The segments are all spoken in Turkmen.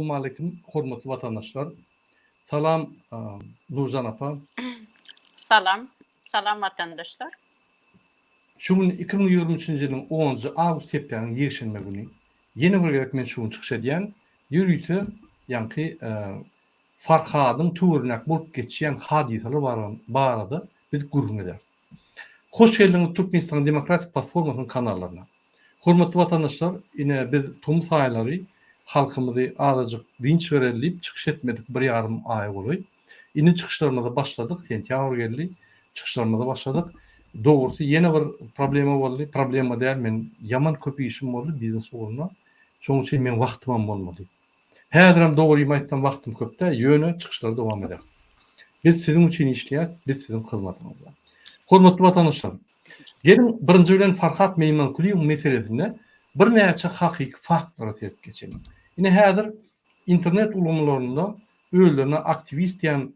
Salowmaleýkim hormatly watandaşlar. Salam Nurjan apa. Salam. Salam watandaşlar. Şu gün 2023-nji ýylyň onunjy awgust hepdäniň ýekşenbe güni. Ýene bir gezek men şu gün çykyş edýän. Ýörite ýaňky Farhadyň töweregindäki bolup geçýän hadysalar barada biz gürrüň ederis. Hoş geldiňiz Türkmenistanyň Demokratik platformasynyň kanallaryna. Hormatly watandaşlar, ine biz tomus aýlary halkymyzy azajyk dynç bereli diýip çykyş etmedik bir ýarym aýa golaý. Indi çykyşlarymyza başladyk, sentýabr geldi, çykyşlarymyza başladyk. Dogrusy ýene bir problema boldy, problema däl men ýaman köp işim boldy biznes ugrunda. Şonuň üçin meň wagtymam bolmady. Häzirem dogrymy aýtsam wagtym köp däl, ýöne çykyşlary dowam ederis. Biz siziň üçin işleýäs, biz siziň hyzmatyňyzda. Hormatly watandaşlar, geliň birinji bilen Farhat Meýmankulyýewiň meselesinde birnäçe hakyky faktlara seredip geçeliň. Ine häzir internet ulgamlarynda özlerine aktiwist diýen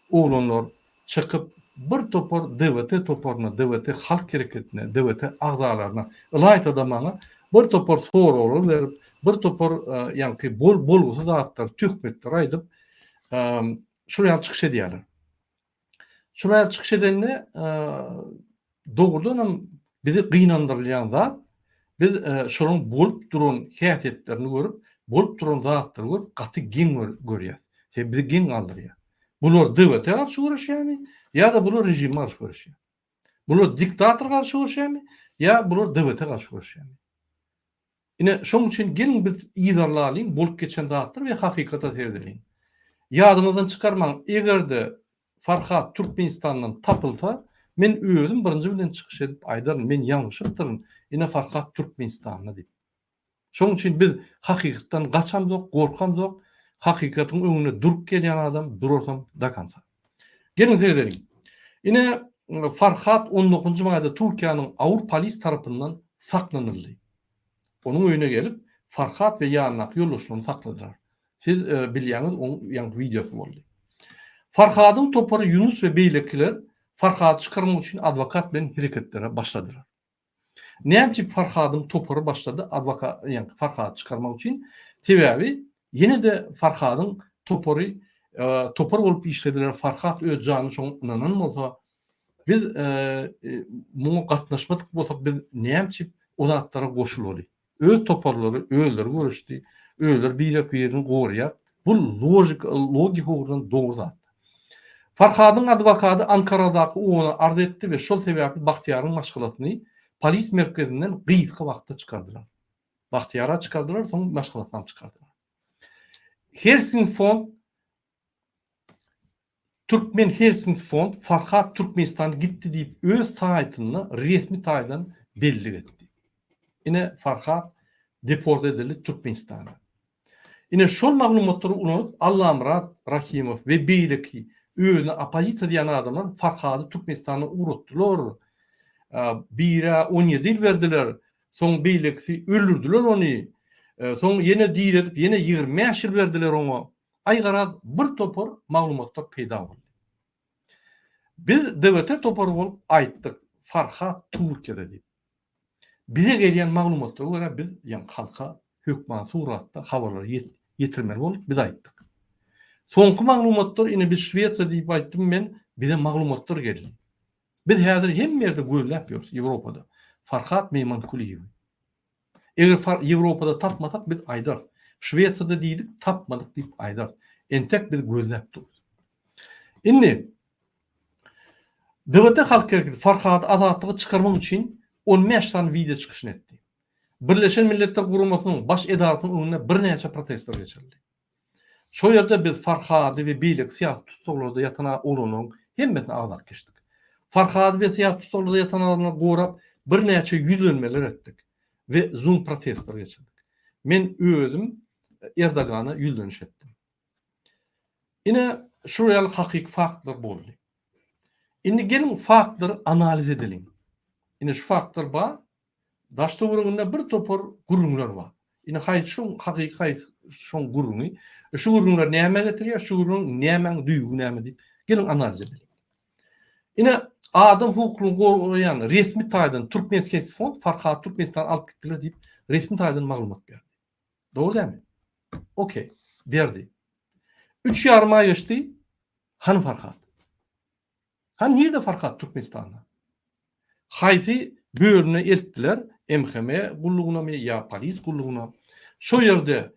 oglanlar çykyp bir topar DWT toparyna, DWT halk hereketine, DWT agzalaryna, ylaýta-da maňa bir topar soraglar berip, bir topar ýaňky bol bolgusyz zatlary, töhmetleri aýdyp, şol ýaly çykyş edýärler. Şol ýaly çykyş edende dogrudanam bizi gynandyrylýan zat, biz şolaryň bolup duran häsiýetlerini görüp, bolup duran zatlary görüp gaty geň görýäs. Sebäbi bizi geň galdyrýar. Bular DWT garşy göreşýärmi ýa-da bular režime garşy göreşýär? Bular diktator garşy göreşýärmi ýa bular DWT garşy göreşýärmi? Ine, şonuň üçin geliň biz yzarlalyň bolup geçen zatlary we hakykata seredeliň. Ýadyňyzdan çykarmaň, eger-de Farhat Türkmenistandan tapylsa, men özüm birinji bilen çykyş edip aýdaryn, men ýalňyşypdyryn, ine Farhat Türkmenistanda diýip. Şonuň üçin biz hakykatdan gaçamzok, gorkamzok, hakykatyň öňünde durup gelýän adam durarsam do konca. Geliň seredeliň. Ine, Farhat on dokuzynjy maýda Türkiýäniň Awur polis tarapyndan saklanyldy. Onuň öýüne gelip, Farhat we ýanyndaky ýoldaşlaryny sakladylar. Siz bilýäňiz, oň ýaňky wideosy boldy. Farhadyň topary Ýunus we beýlekiler Farhady çykarmak üçin adwokat bilen hereketlere başladylar. Näme üçin Farhadyň topary başlady adwokat ýaňky Farhady çykarmak üçin? Sebäbi ýene-de Farhadyň topary topar bolup işlediler. Farhat öz janyny şoňa ynanan bolsa, biz muňa gatnaşmadyk bolsak biz näme üçin o zatlara goşulaly? Öz toparlary özleri göreşdi, özleri birek birini goraýar. Bu logika logika ugurdan dogry zat. Farhadyň adwokady Ankaradaky OON-a arz etdi we şol sebäpli Bahtiýaryň maşgalasyny polis merkezinden gysga wagtda çykardylar. Bahtiýara çykardylar, soň maşgalasynam çykardylar. Helsingfond Türkmen Helsinki Fond Farhat Türkmenistan gitdi diýip öz saýtynda resmi taýdan bellik etdi. Ine Farhat deport edildi Türkmenistana. Ine şol maglumatlary ulanyp Allamyrat Rahimow we beýleki özüne oppozisiýa diýen adamlar Farhady Türkmenistana ugratdylar. Birä 17 ýyl berdiler. Soň beýlekisi öldürdiler ony. Soň ýene diredip ýene 25 ýyl berdiler oňa. Aý garaz bir topar maglumatlar peýda boldy. Biz DWT topary bolup aýtdyk Farhat Türkiýede diýip. Bize gelýän maglumatlara görä biz ýaňky halka hökman suratda habarlary ýetirmeli bolduk biz aýtdyk. Soňky maglumatlar ine biz Şwesiýa diýip aýtdym men bize maglumatlar geldi. Biz häzir hemme ýerde gözläp ýörüs Ýewropada Farhat Meýmankuliýewi. Eger Ýewropada tapmasak biz aýdarys. Şwesiýada diýdik tapmadyk diýip aýdarys. Entek biz gözläp durus. Indi DWT Halk Hereketi Farhady azatlyga çykarmak üçin 15 sany wideo çykyşyny etdi. Birleşen Milletler Guramasynyň baş edarasynyň öňünde birnäçe protestler geçirildi. Şo ýerde biz Farhady we beýleki syýasy tussaglarda ýatan oglanlaryň hemmesini agzap geçdik. Farhady we syýasy tussaglarda ýatan adamlary gorap birnäçe ýüzlenmeler etdik we zoom protestler geçirdik. Men özüm Erdogana ýüzleniş etdim. Ine şular ýaly hakyky faktlar boldy. Indi geliň faktlary analiz edeliň. Ine şu faktlar bar. Daş-töwereginde bir topar gürrüňler bar. Indi haýsy şoň hakyky haýsy şoň gürrüňi? E, şu gürrüňler nämä getirýär? Şu gürrüň nämäň düýbi näme diýip, geliň analiz edeliň. Ine, adam hukuklaryny goraýan resmi taýdan Türkmenskes fond Farhady Türkmenistana alyp gitdiler diýip, resmi taýdan maglumat berdi. Dogry dälmi? Okey. Berdi. Üç ýarym aý geçdi. Hany Farhat? Hany nirde Farhat Türkmenistanda? Haýsy bölümine eltdiler, MHM gullugynamy ýa polis gullugyna? Şo ýerde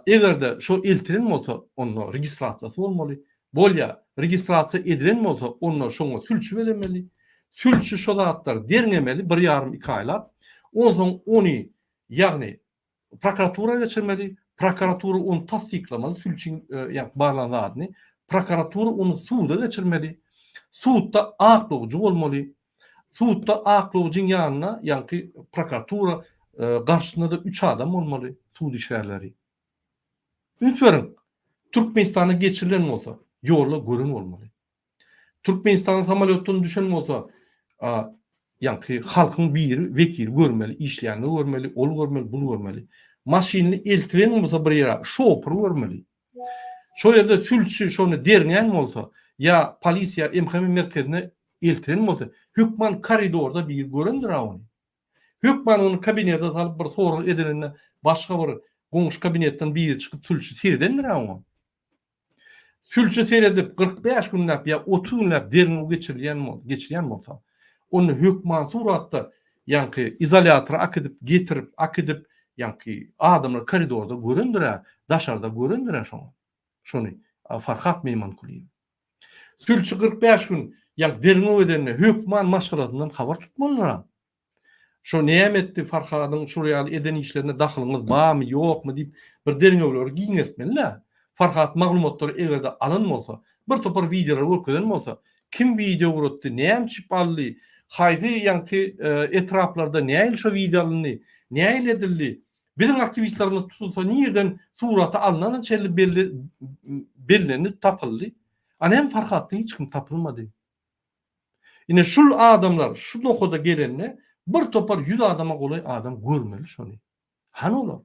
eger-de şo eltilen bolsa, onda registrasiýasy bolmaly. Bolýa, registrasiýa edilen bolsa, onda şoňa sülçi belemeli. Sülçi şo zatlary derňemeli bir ýarym, iki aýlap. Onsoň ony, ýagny Prokuratura geçirmeli, prokuratura ony tassyklamaly, sülçiň ýa barlan zadyny, prokuratura ony suda geçirmeli, sudda aklawjy bolmaly, sudda aklawjyň ýanynda ýaňky prokuratura garşysynda-da üç adam bolmaly, sud işgärleri. Üns beriň, Türkmenistana geçirilen bolsa, ýolda gören bolmaly. Türkmenistana samolýotdan düşen bolsa, ýaňky halkyň biri wekili görmeli, işleýänini görmeli, ol görmeli, bul görmeli. Maşynyny eltiren bolsa bir ýere, şopur görmeli. Şol ýerde sülçi şony derňän bolsa, ýa polisiýa MHM merkezine eltiren bolsa, hökman koridorda biri görendir-a ony. Hökman ony kabinete salyp bir sorag edilende başga bir goňşy kabinetden biri çykyp sülçi seredendir-a oňa. Sülçi seredip 45 günläp ýa 30 günläp derňew geçirilýän geçirýän bolsa, onda hökman suratda ýaňky izolýatora akidip getirip akidip ýaňky adamlar koridorda görendir-ä, daşarda görendir-ä şoňa. Şony Farhat Meýmankulyýew. Sülçi 45 gün ýaňky derňew edende hökman maşgalasyndan habar tutmalydyr-a. Şo näme etdi Farhadyň şul ýaly eden işlerine dahylyňyz barmy ýokmy diýip bir derňewleri giňeltmeli-dä. Farhat maglumatlary egerde alan bolsa, bir topar wideolary görkezen bolsa, kim wideo ugratdy, näme üçip aldy, haýsy ýaňky etraplarda nähili şo wideo alyndy, nähili edildi, biziň aktiwistlerimiz tutulsa nirden suraty alnana çenli belli bellendi tapyldy. A näme Farhatdan hiç kim tapylmady. Ine şul adamlar şu nokada gelende bir topar ýüz adama golaý adam görmeli şony. Hany olar?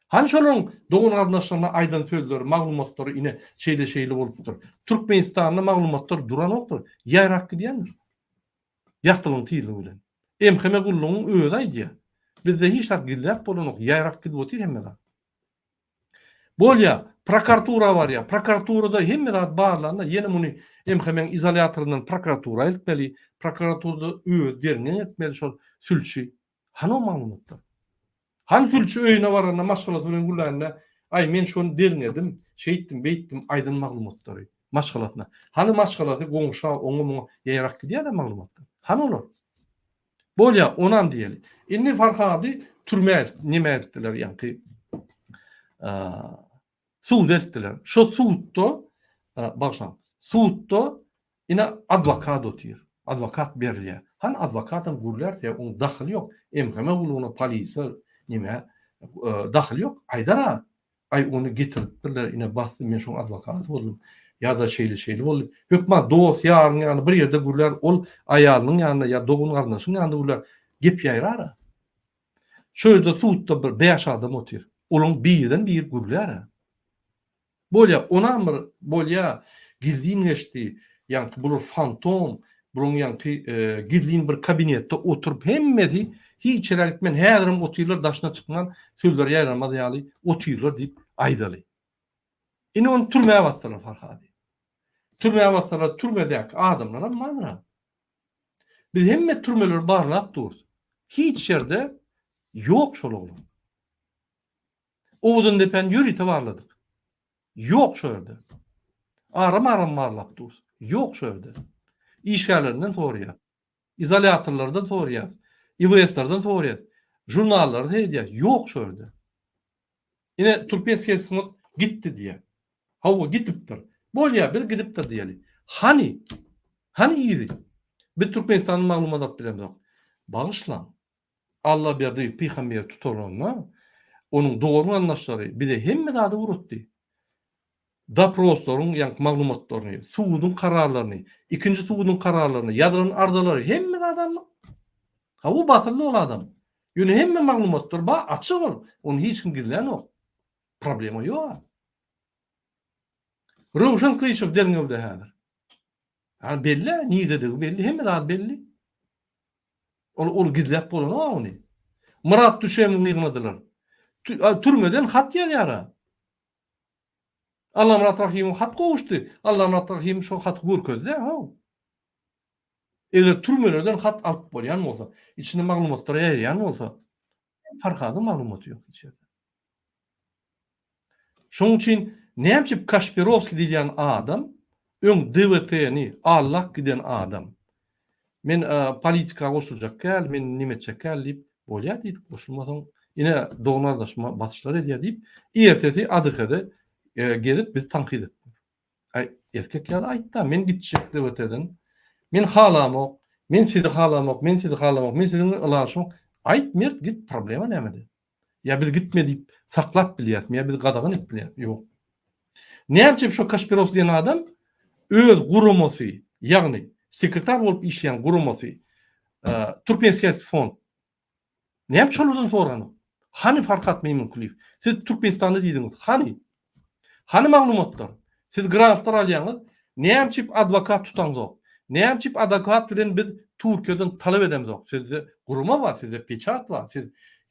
Hany şolaryň dogan garyndaşlaryna aýdan sözleri, maglumatlary ine şeýle şeýle bolupdyr. Türkmenistanda maglumatlar duranokdyr, ýaýrap gidýändir. Ýagtylygyň tizligi bilen. MHM gullugynyň özi aýdýar. Bizde hiç zat gizläp bolanok, ýaýrap gidip otyr hemme zat. Bolýa, prokuratura barýa. Prokuraturada hemme zat barlanda ýene muny MHM-iň izolýatoryndan prokuratura eltmeli. Prokuraturada özi derňeň etmeli şol sülçi. Hany o maglumatlar? Hany sülçi öýüne baranda maşgalasy bilen gürlände, aý men şony derňedim, şeýtdim, beýtdim aýdan maglumatlary maşgalasyna. Hany maşgalasy goňşa, oňa muňa ýaýrap gidýär-dä maglumatlar. Hany olar? Bolýa, onam diýeli. Indi Farhady türmä neme etdiler, ýaňky suda etdiler. Şo sudda, bagyşlaň, sudda ine adwokat otyr. Adwokat berilýär. Hany adwokatam gürlärse, oň dahyly ýok. MHM gullugyna, polisiýa, neme dahyly ýok. Aýdar-a, Aý ony getiripdirler ine basdy men şoň adwokaty boldum ýa-da şeýle şeýle boldy. Hökman dost ýaryň ýanynda bir ýerde gürlär ol aýalynyň ýanynda ýa dogan garyndaşynyň ýanynda gürlär gep ýaýrar-a. Şo ýerde sudda bir bäş adam otyr. Olaň birden biri gürlär-ä. Bolýa onam bir bolýa gizlin geçdi ýaňky bular fantom bulaň ýaňky gizlin bir kabinetde oturyp hemmesi hiç ýere gitmän häzirem otyrlar daşyna çykman sözleri ýaýramaz ýaly otyrlar diýip aýdaly. Indi ony türmä basdylar Farhady. Türmä basdylar türmedäki adamlaram mamra. Biz hemme türmeleri barlap durus. Hiç ýerde ýok şol oglan. Owadandepäni ýörite barladyk. Ýok şo ýerde. Aram-aram barlap durus. Ýok şo ýerde. Işgärlerinden soraýas. Izolýatorlardan soraýas. IWS-lerden soraýas. Žurnallara seredýäs. Ýok şo ýerde. Ine Türkmenskiý sungat gitdi diýýär. Hawa gidipdir. Bolýar biz gidipdir diýeli. Hany? Hany yzy? Biz Türkmenistandan maglumat alyp bilemzok. Bagyşlaň. Allaberdi pygamber tutulanda, onuň dogan-garyndaşlary bize hemme zady ugratdy. Doproslaryň ýaňky maglumatlaryny, suduň kararlaryny, ikinji suduň kararlaryny, ýazylan arzalary, hemme zady aldyk. Hawa, basyldy ol adam. Ýöne hemme maglumatlar bar, açyk ol. Ony hiç kim gizlänok. Problema ýok. Röwşen Kylyçow derňewde häzir. Ýa belli, nirededigi belli, hemme zady belli. Ol ol gizläp bolanok ony. Myrat Düşemowy ýygnadylar. Türmeden hat ýazýar-a. Allamyrat Rahymowa hat gowuşdy. Allamyrat Rahymow şo haty görkezdi, how. Eger türmelerden hat alyp bolýan bolsa, içinde maglumatlar ýaýraýan bolsa, Farhadyň maglumaty ýok hiç ýerde. Şonuň üçin näme üçin Kaşpirowskiý diýilýän adam öň DWT-ni allap giden adam. Men politika goşuljak däl, men neme etjek däl diýip, bolýar diýdik, goşulmasaň, ine dogan-gardaşyma basyşlar edýär diýip, ertesi ADH-de gezip bizi tankyt etdi. Aý, erkek ýaly aýt-da, men gitjek DWT-den. Men halamok, men sizi halamok, men sizi halamok, men siziň bilen ylalaşamok. Aýt, mert git, problema nämede? Ýa biz gitme diýip saklap bilýäsmi, ýa bizi gadagan edip bilýäsmi? Ýok. Näme üçin şo Kaşpirow diýen adam öz guramasy, ýagny sekretar bolup işleýän guramasy, Türkmen syýasy fond Näme üçin şolardan soranok? Hany Farhat Meýmunkulyýew? Siz Türkmenistanda diýdiňiz. Hany? Hany maglumatlar? Siz grantlar alýaňyz. Näme üçin adwokat tutaňzok? Näme üçin adwokat bilen biz Türkiýeden talap edemzok? Sizde gurama bar, sizde peçat bar. Siz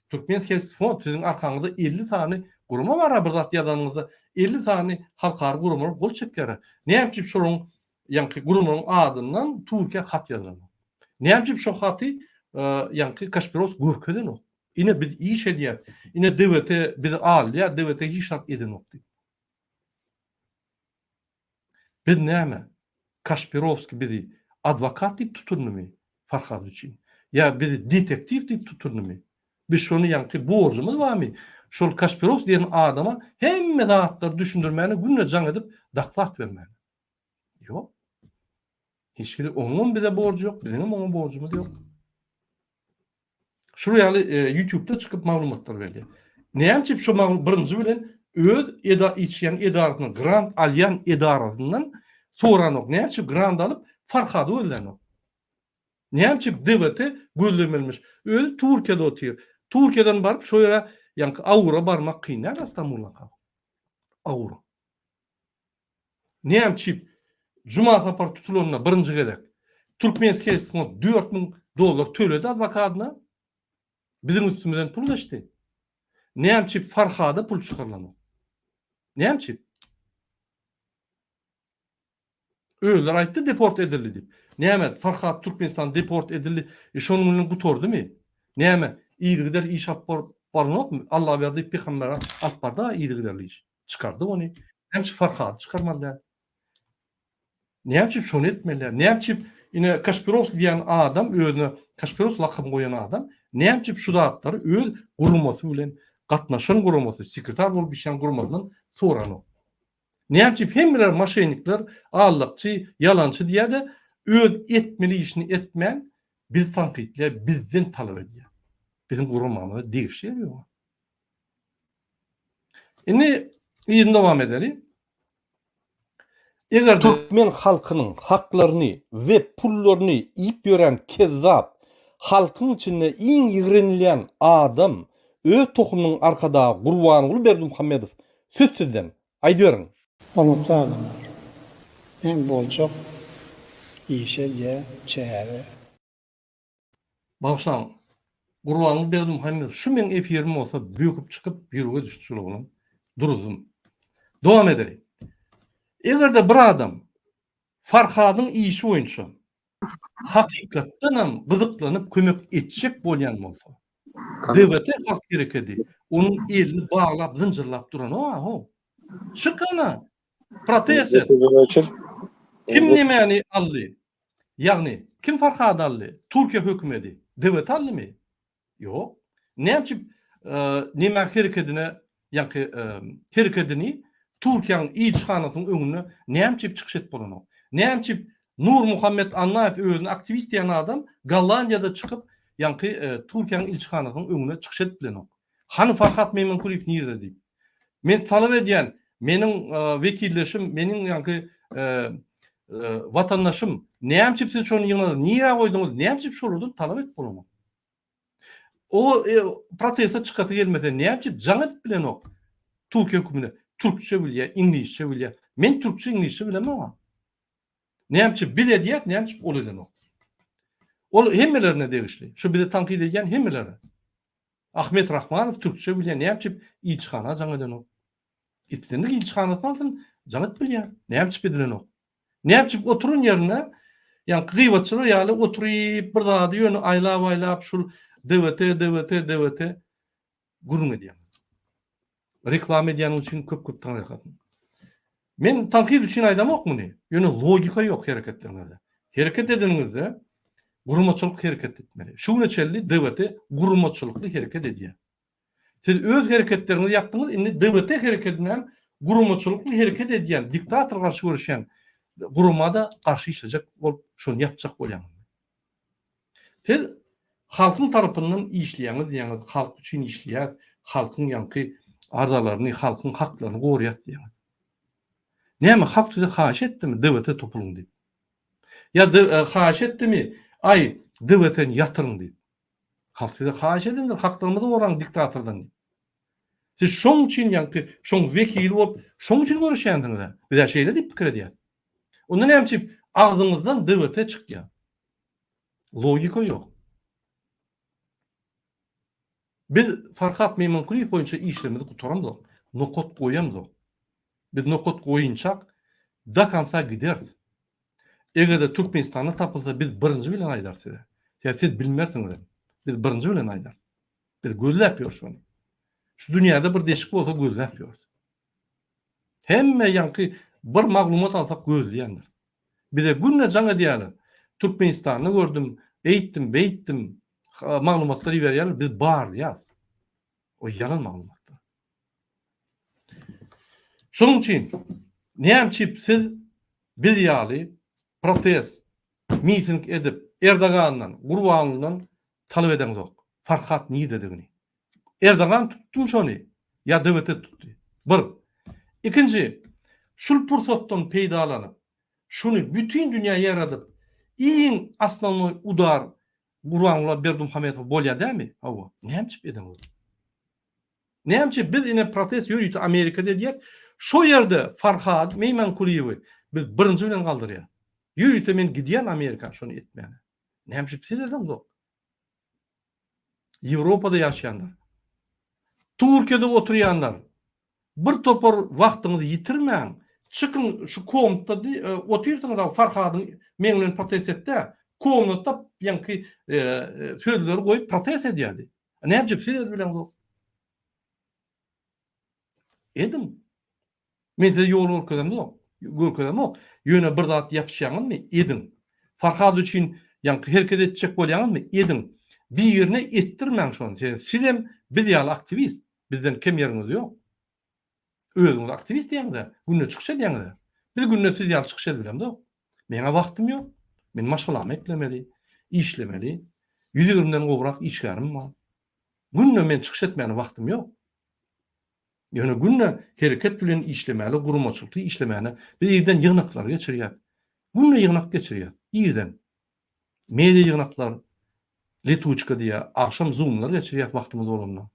Türkmen Health Fond, siziň arkaňyzda 50 sany gurama bar, bir zat ýazanyňyzda 50 sany halkara guramalar gol çekýär. Näme üçin şolaryň ýaňky guramanyň adyndan Türkiýä hat ýazylanok? Näme üçin şo haty ýaňky Kaşpirows görkezenok? Ine biz iş edýäs. Ine DWT bizi alýar, DWT hiç zat edenok diýip. Biz näme? Kaşpirowskiý bizi adwokat diýip tutundymy Farhad üçin? Ýa bizi detektiw diýip tutundymy? Biz şony ýaňky borjumyz barmy? Şol Kaşpirowskiý diýen adama hemme zatlary düşündirmäne günde jaň edip doklad bermäne. Ýok. Hiç hili onuňam bize borjy ýok, biziňem oňa borjumyz ýok. Şul ýaly e, YouTube-da çykyp maglumatlar berýär. Näme üçin şu maglumat birinji bilen öz eda içýän edarasyndan, grant alýan edarasyndan soranok. Näme üçin grant alyp Farhady gözlänok? Näme üçin DWT gözlemelimiş? Özi Türkiýede otyr. Türkiýeden baryp şo ýere, ýaňky Awura barmak kyn däl Stambuldan. Awura. Näme üçin Juma Sapar tutulanda birinji gezek Türkmenskiý fond 4000 dollar töledi adwokadyna? Biziň üstümizden pul geçdi. Näme üçin Farhada pul çykarylanok? Näme üçin? Özleri aýtdy deport edildi diýip. Näme Farhad Türkmenistan deport edildi, e, şonuň bilen gutardymy? Näme yzygider iş alyp baranokmy? Allaberdi pygambere alyp bardy yzygiderli iş. Çykardy ony. Näme üçin Farhady çykarmaly däl? Näme üçin şony etmeli däl? Näme üçin ine Kaşpirowskiý diýen adam özüne Kaşpirowskiý lakamy goýan adam näme üçin şu zatlary öz guramasy bilen gatnaşan guramasy, sekretar bolup işlän guramasyndan soranok? Näme üçin hemmeler moşennikler, aldakçy, ýalançy diýýär-de, öz etmeli işini etmän bizi tankytlaýar, bizden talap edýär. Biziň guramamyza degişli ýeri ýok. Indi yzyny dowam edeli. Eger Türkmen halkynyň haklaryny we pullaryny iýip ýören kezzap, halkyň içinde iň ýigrenilýän adam, öz tohumynyň arkadagy Gurbanguly Berdimuhamedow söz sizden, aýdyberiň. Hormatly adamlar! Näme boljak işe diýä çäre. Bagyşlaň, Gurbanguly Berdimuhamedow şu meň efirim bolsa böküp çykyp ýürege düşdi şul oglan. Duruzdym. Dowam edeli. Eger-de bir adam Farhadyň işi boýunça hakykatdanam gyzyklanyp kömek etjek bolýan bolsa, DWT halk herekedi onuň elini baglap zynjyrlap duranok-a how. Çyk ana, protest et. Kim nemäni aldy? Ýagny, kim Farhady aldy? Türkiýe hökümedi. DWT aldymy? Ýok. Näme üçin neme herekedine, ýaňky herekedini Türkiýäniň ilçihanasynyň öňünde näme üçin çykyş edip bolanok? Näme üçin Nurmuhammet Annaýew özüni aktiwist diýen adam Gollandiýada çykyp, ýaňky Türkiýäniň ilçihanasynyň öňünde çykyş edip bilenok? Hany Farhat Meýmankulyýew nirde diýip. Men talap edýän, meniň wekilleşim, meniň ýaňky watandaşym, näme üçin siz şony ýygnadyňyz, nirä goýduňyz, näme üçin şolardan talap edip bolanok? O proteste çykasy gelmese, näme üçin jaň edip bilenok Türkiýe hökümine? Türkçe bilýär, iňlisçe bilýär. Men türkçe, iňlisçe bilemok. Näme üçin biz edýäs, näme üçin ol edenok? Ol hemmelerine degişli. Şu bizi tankyt edýän hemmelere. Ahmet Rahmanow türkçe bilýän näme üçin ilçihana jaň edenok? Islendik ilçihanasyny alsyn, Jaň edip bilýär. Näme üçin edilenok? Näme üçin oturan ýerinde ýaňky gybatçylar ýaly oturyp bir zady ýöne aýlap-aýlap şul DWT, DWT, DWT gürrüň edýäňiz. Reklama edýäniň üçin köp-köp taňryýalkasyn. Men tankyt üçin aýdamok muny. Ýöne logika ýok hereketleriňizde. Hereket edeniňizde guramaçylyk hereket etmeli. Şu güne çenli DWT guramaçylykly hereket edýär. Siz öz hereketleriňizi ýapdyňyz, indi DWT herekedine hem guramaçylykly hereket edýän, diktatora garşy göreşýän gurama-da garşy işlejek bolup şony ýapjak bolýaňyz. Siz halkyň tarapyndan işleýäňiz diýýäňiz, halk üçin işleýäs, halkyň ýaňky arzalaryny, halkyň haklaryny goraýas diýýäňiz. Näme halk size haýyş etdimi DWT topulyň diýip? Ýa haýyş etdimi, aý DWT-ni ýatyryň diýip? Halk size haýyş edendir, haklarymyzy goraň diktatordan diýip. Siz şoň üçin ýaňky şoň wekili bolup, şoň üçin göreşýänsiňiz-ä. Biz-ä şeýle diýip pikir edýäs. Onda näme üçin agzyňyzdan DWT çykýar? Logika ýok. Biz Farhat Meýmankulyýew boýunça işlerimizi gutaramzok, nokat goýamzok. Biz nokat goýynçak do konca gideris. Eger-de Türkmenistanda tapylsa biz birinji bilen aýdarys size. Sebäbi siz bilmersiňizem. Biz birinji bilen aýdarys. Biz gözläp ýörüs şony. Şu dünýäde bir deşik bolsa gözläp ýörüs. Hemme ýaňky bir maglumat alsak gözleýändiris. Bize günde jaň edýärler. Türkmenistanda gördüm, eýtdim, beýtdim, maglumatlar iberýärler, biz barlaýarys. O ýalan maglumatlar. Şonuň üçin näme üçin siz biz ýaly protest, miting edip Erdogandan, Gurbangulydan talap edeňzok Farhat nirededigini. Erdogan tutdumy şony ýa DWT tutdy? Bir. Ikinji, şul pursatdan peýdalanyp, şuny bütin dünýä ýaradyp, iň osnownoý udar Gurbanguly Berdimuhamedowa bolýa dämi? Hawa. Näme üçin edeňzok? Näme üçin biz ine protest ýörite Amerikada edýäs. Şo ýerde Farhad Meýmankulyýewi biz birinji bilen galdyrýas. Ýörite men gidýän Amerika şony etmäne. Näme üçin siz edeňzok? Ýewropada ýaşaýanlar. Türkiýede oturýanlar. Bir topar wagtyňyzy ýitirmäň. Çykyň şu komnatda otyrsyňyz a Farhadyň meň bilen protest etdä. Komnatda ýaňky sözleri goýup protest edýärdi. Näme üçin siz edip bileňzok? Ediň. Men size ýol görkezemzok. Görkezemok. Ýöne bir zat ýapyşýaňyzmy? Ediň. Farhad üçin ýaňky hereket etjek bolýaňyzmy? Ediň. Birine etdirmäň şony. Sebäbi sizem biz ýaly aktiwist. Bizden kem ýeriňiz ýok. Özüňiz aktiwist diýýäňiz-ä, günde çykyş edýäňiz-ä. Biz günde siz ýaly çykyş edibilemzok. Meň-ä wagtym ýok. Men maşgalamy eklemeli, işlemeli. Ýüz ýigrimiden gowrak işgärim bar. Günde men çykyş etmäne wagtym ýok. Ýöne günde hereket bilen işlemäli, guramaçylykly işlemäne biz irden ýygnaklary geçirýäs. Günde ýygnak geçirýäs, irden. Media ýygnaklar, letuçka diýýär, agşam zoomlar geçirýäs wagtymyz bolanda.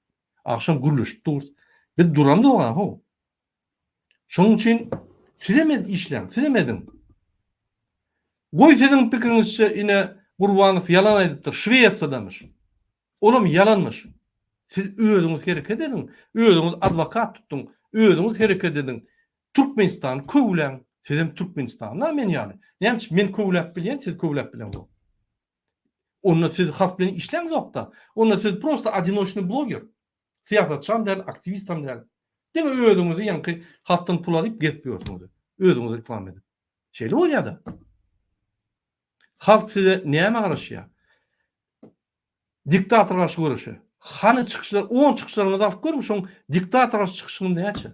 Agşam gürleşip durus. Biz duramzok-a, how. Şonuň üçin sizem işläň, sizem ediň. Goý siziň pikiriňizçe ine Gurbanow ýalan aýdypdyr, Şwesiýadamyş. Olam ýalanmyş. Siz özüňiz hereket ediň, özüňiz adwokat tutduň, özüňiz hereket ediň. Türkmenistany köwläň. Sizem Türkmenistanda men ýaly. Näme üçin men köwläp bilýän, siz köwläp bileňzok. Onda siz halk bilen işläňzokda. Onda siz prosta odinoçnyý bloger. Syýasatçam däl, aktiwistam däl. Diňe özüňizi ýaňky halkdan pul alyp gezip ýörsüňiz. Özüňizi reklama edip. Şeýle bolýada. Halk size nämä garaşýar? Diktatora garşy göreşe. Hany çykyşlar, on çykyşlaryňyzy alyp görüň, şoň diktatora garşy çykyşyňyz näçe?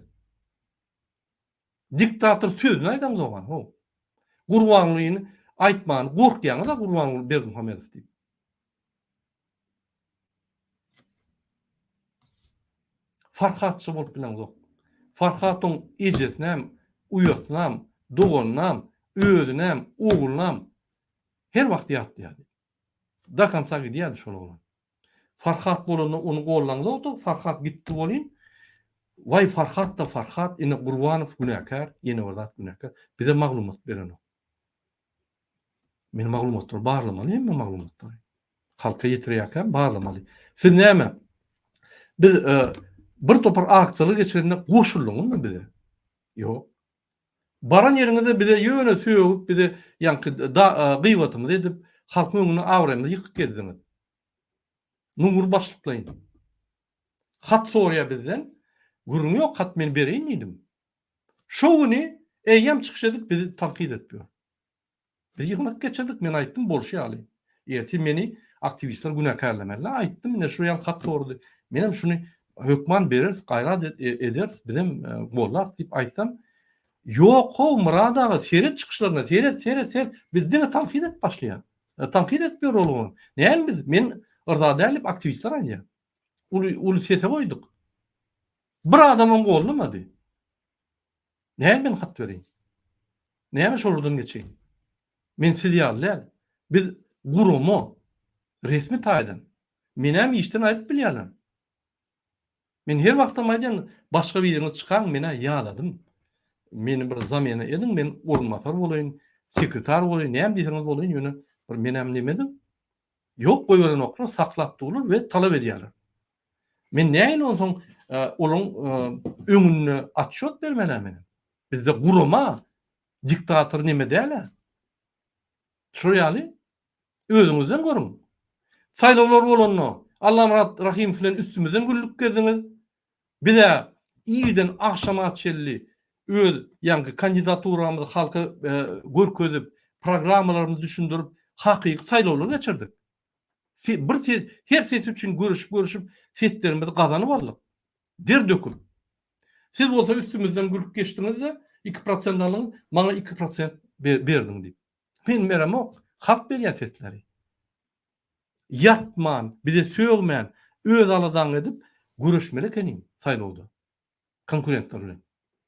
Diktator sözüni aýdaňzok-a, how. Gurbangulyny aýtmany gorkýaňyz-a Gurbanguly Berdimuhamedow diýip. Farhatça bolup bileňzok. Farhat oň ejesinem, uýasynam, doganynam, özünem, oglunam her wagt ýatlaýardy. Do konca gidýärdi şol oglan. Farhat bolanda ony gollaňzokdy, Farhat gitdi welin, waý Farhat-da Farhat, ine Gurbanow günäkär, ýene bir zat günäkär. Bize maglumat berenok. Men maglumatlary barlamaly, hemme maglumatlary. Halka ýetirýärkäm barlamaly. Siz näme? Biz e, bir topar aksiýalar geçirende goşuldyňyzmy bize? Ýok. Baran ýeriňizde bize ýöne sögüp, bize ýaňky gyýbatymyzy edip, halkyň öňünde abraýymyzy ýykyp gezdiňiz. Nury başlyklaýyn. Hat soraýar bizden. Gürrüň ýok, hat men bereýin diýdim. Şo güni eýýäm çykyş edip bizi tankyt edip ýör. Biz ýygnak geçirdik, men aýtdym bolşy ýaly. Ertir meni aktiwistler günäkärlemeli. Aýtdym ine şu ýaly hat sorady. Menem şuny hökman bereris, gaýrat ederis, bizem gollarys diýip aýtsam, Ýok how Myrat aga seret çykyşlaryna seret seret seret biz diňe tankyt edip başlaýar. Tankyt edip ýör ol. Näme biz men yrza däl diýip aktiwistler aýdýar. Uly uly sese goýduk. Bir adamam gollamady. Näme men hat bereýin? Näme şolardan geçeýin? Men siz ýaly däl. Biz gurama, resmi taýdan. Menem işden aýryp bilýärler. Men her wagtam aýdýan, başga biriňiz çykaň, men-ä ýadadym. Meni bir zamena ediň, men orunbasar bolaýyn, sekretar bolaýyn, näme diýseňiz bolaýyn, ýöne bir menem neme ediň. Ýok goýberenoklar, saklap durlar we talap edýärler. Men nähili onsoň olaryň öňünde otçýot bermeli-ä menem. Bizde gurama, diktator neme däl-ä. Şol ýaly özüňizden görüň. Saýlawlar bolanda Allamyrat Rahymow bilen üstümizden güldük gezdiňiz. Biz-ä irden agşama çenli öz ýaňky kandidaturamyzy halka görkezip, programmalarymyzy düşündirip, hakyky saýlawlar geçirdik. Bir ses, her ses üçin göreşip-göreşip seslerimizi gazanyp aldyk. Der döküp. Siz bolsa üstümizden gülüp geçdiňiz-de, 2% aldyňyz, maňa 2% berdiň diýip. Men beremok, halk berýär sesleri. Ýatman, bize sögmän, öz aladaňy edip göreşmeli ekeniň saýlawda. Konkurentler bilen.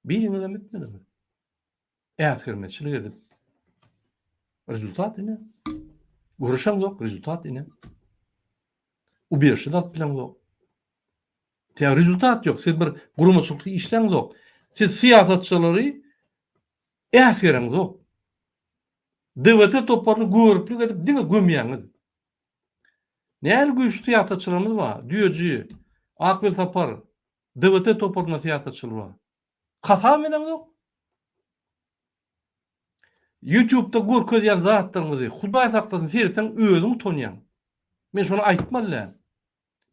Biriňizem etmediňiz. Äsgermezçilik edip. Rezultat ine. Göreşeňzok, rezultat ine. Uberşi-de alyp bileňzok. Tä rezultat ýok. Siz bir guramaçylykly işläňzok. Siz syýasatçylary äsgereňzok. DWT toparyny göriplik edip diňe gömýäňiz. Nähili güýçli syýasatçylarymyz bar? Düýeji, Ak Welsapar, DWT toparynda syýasatçylar bar. Hasap edeňzok. Ýutubda görkezýän zatlaryňyzy Hudaý saklasyn seretseň özüň utanýaň. Men şony aýtmaly däl.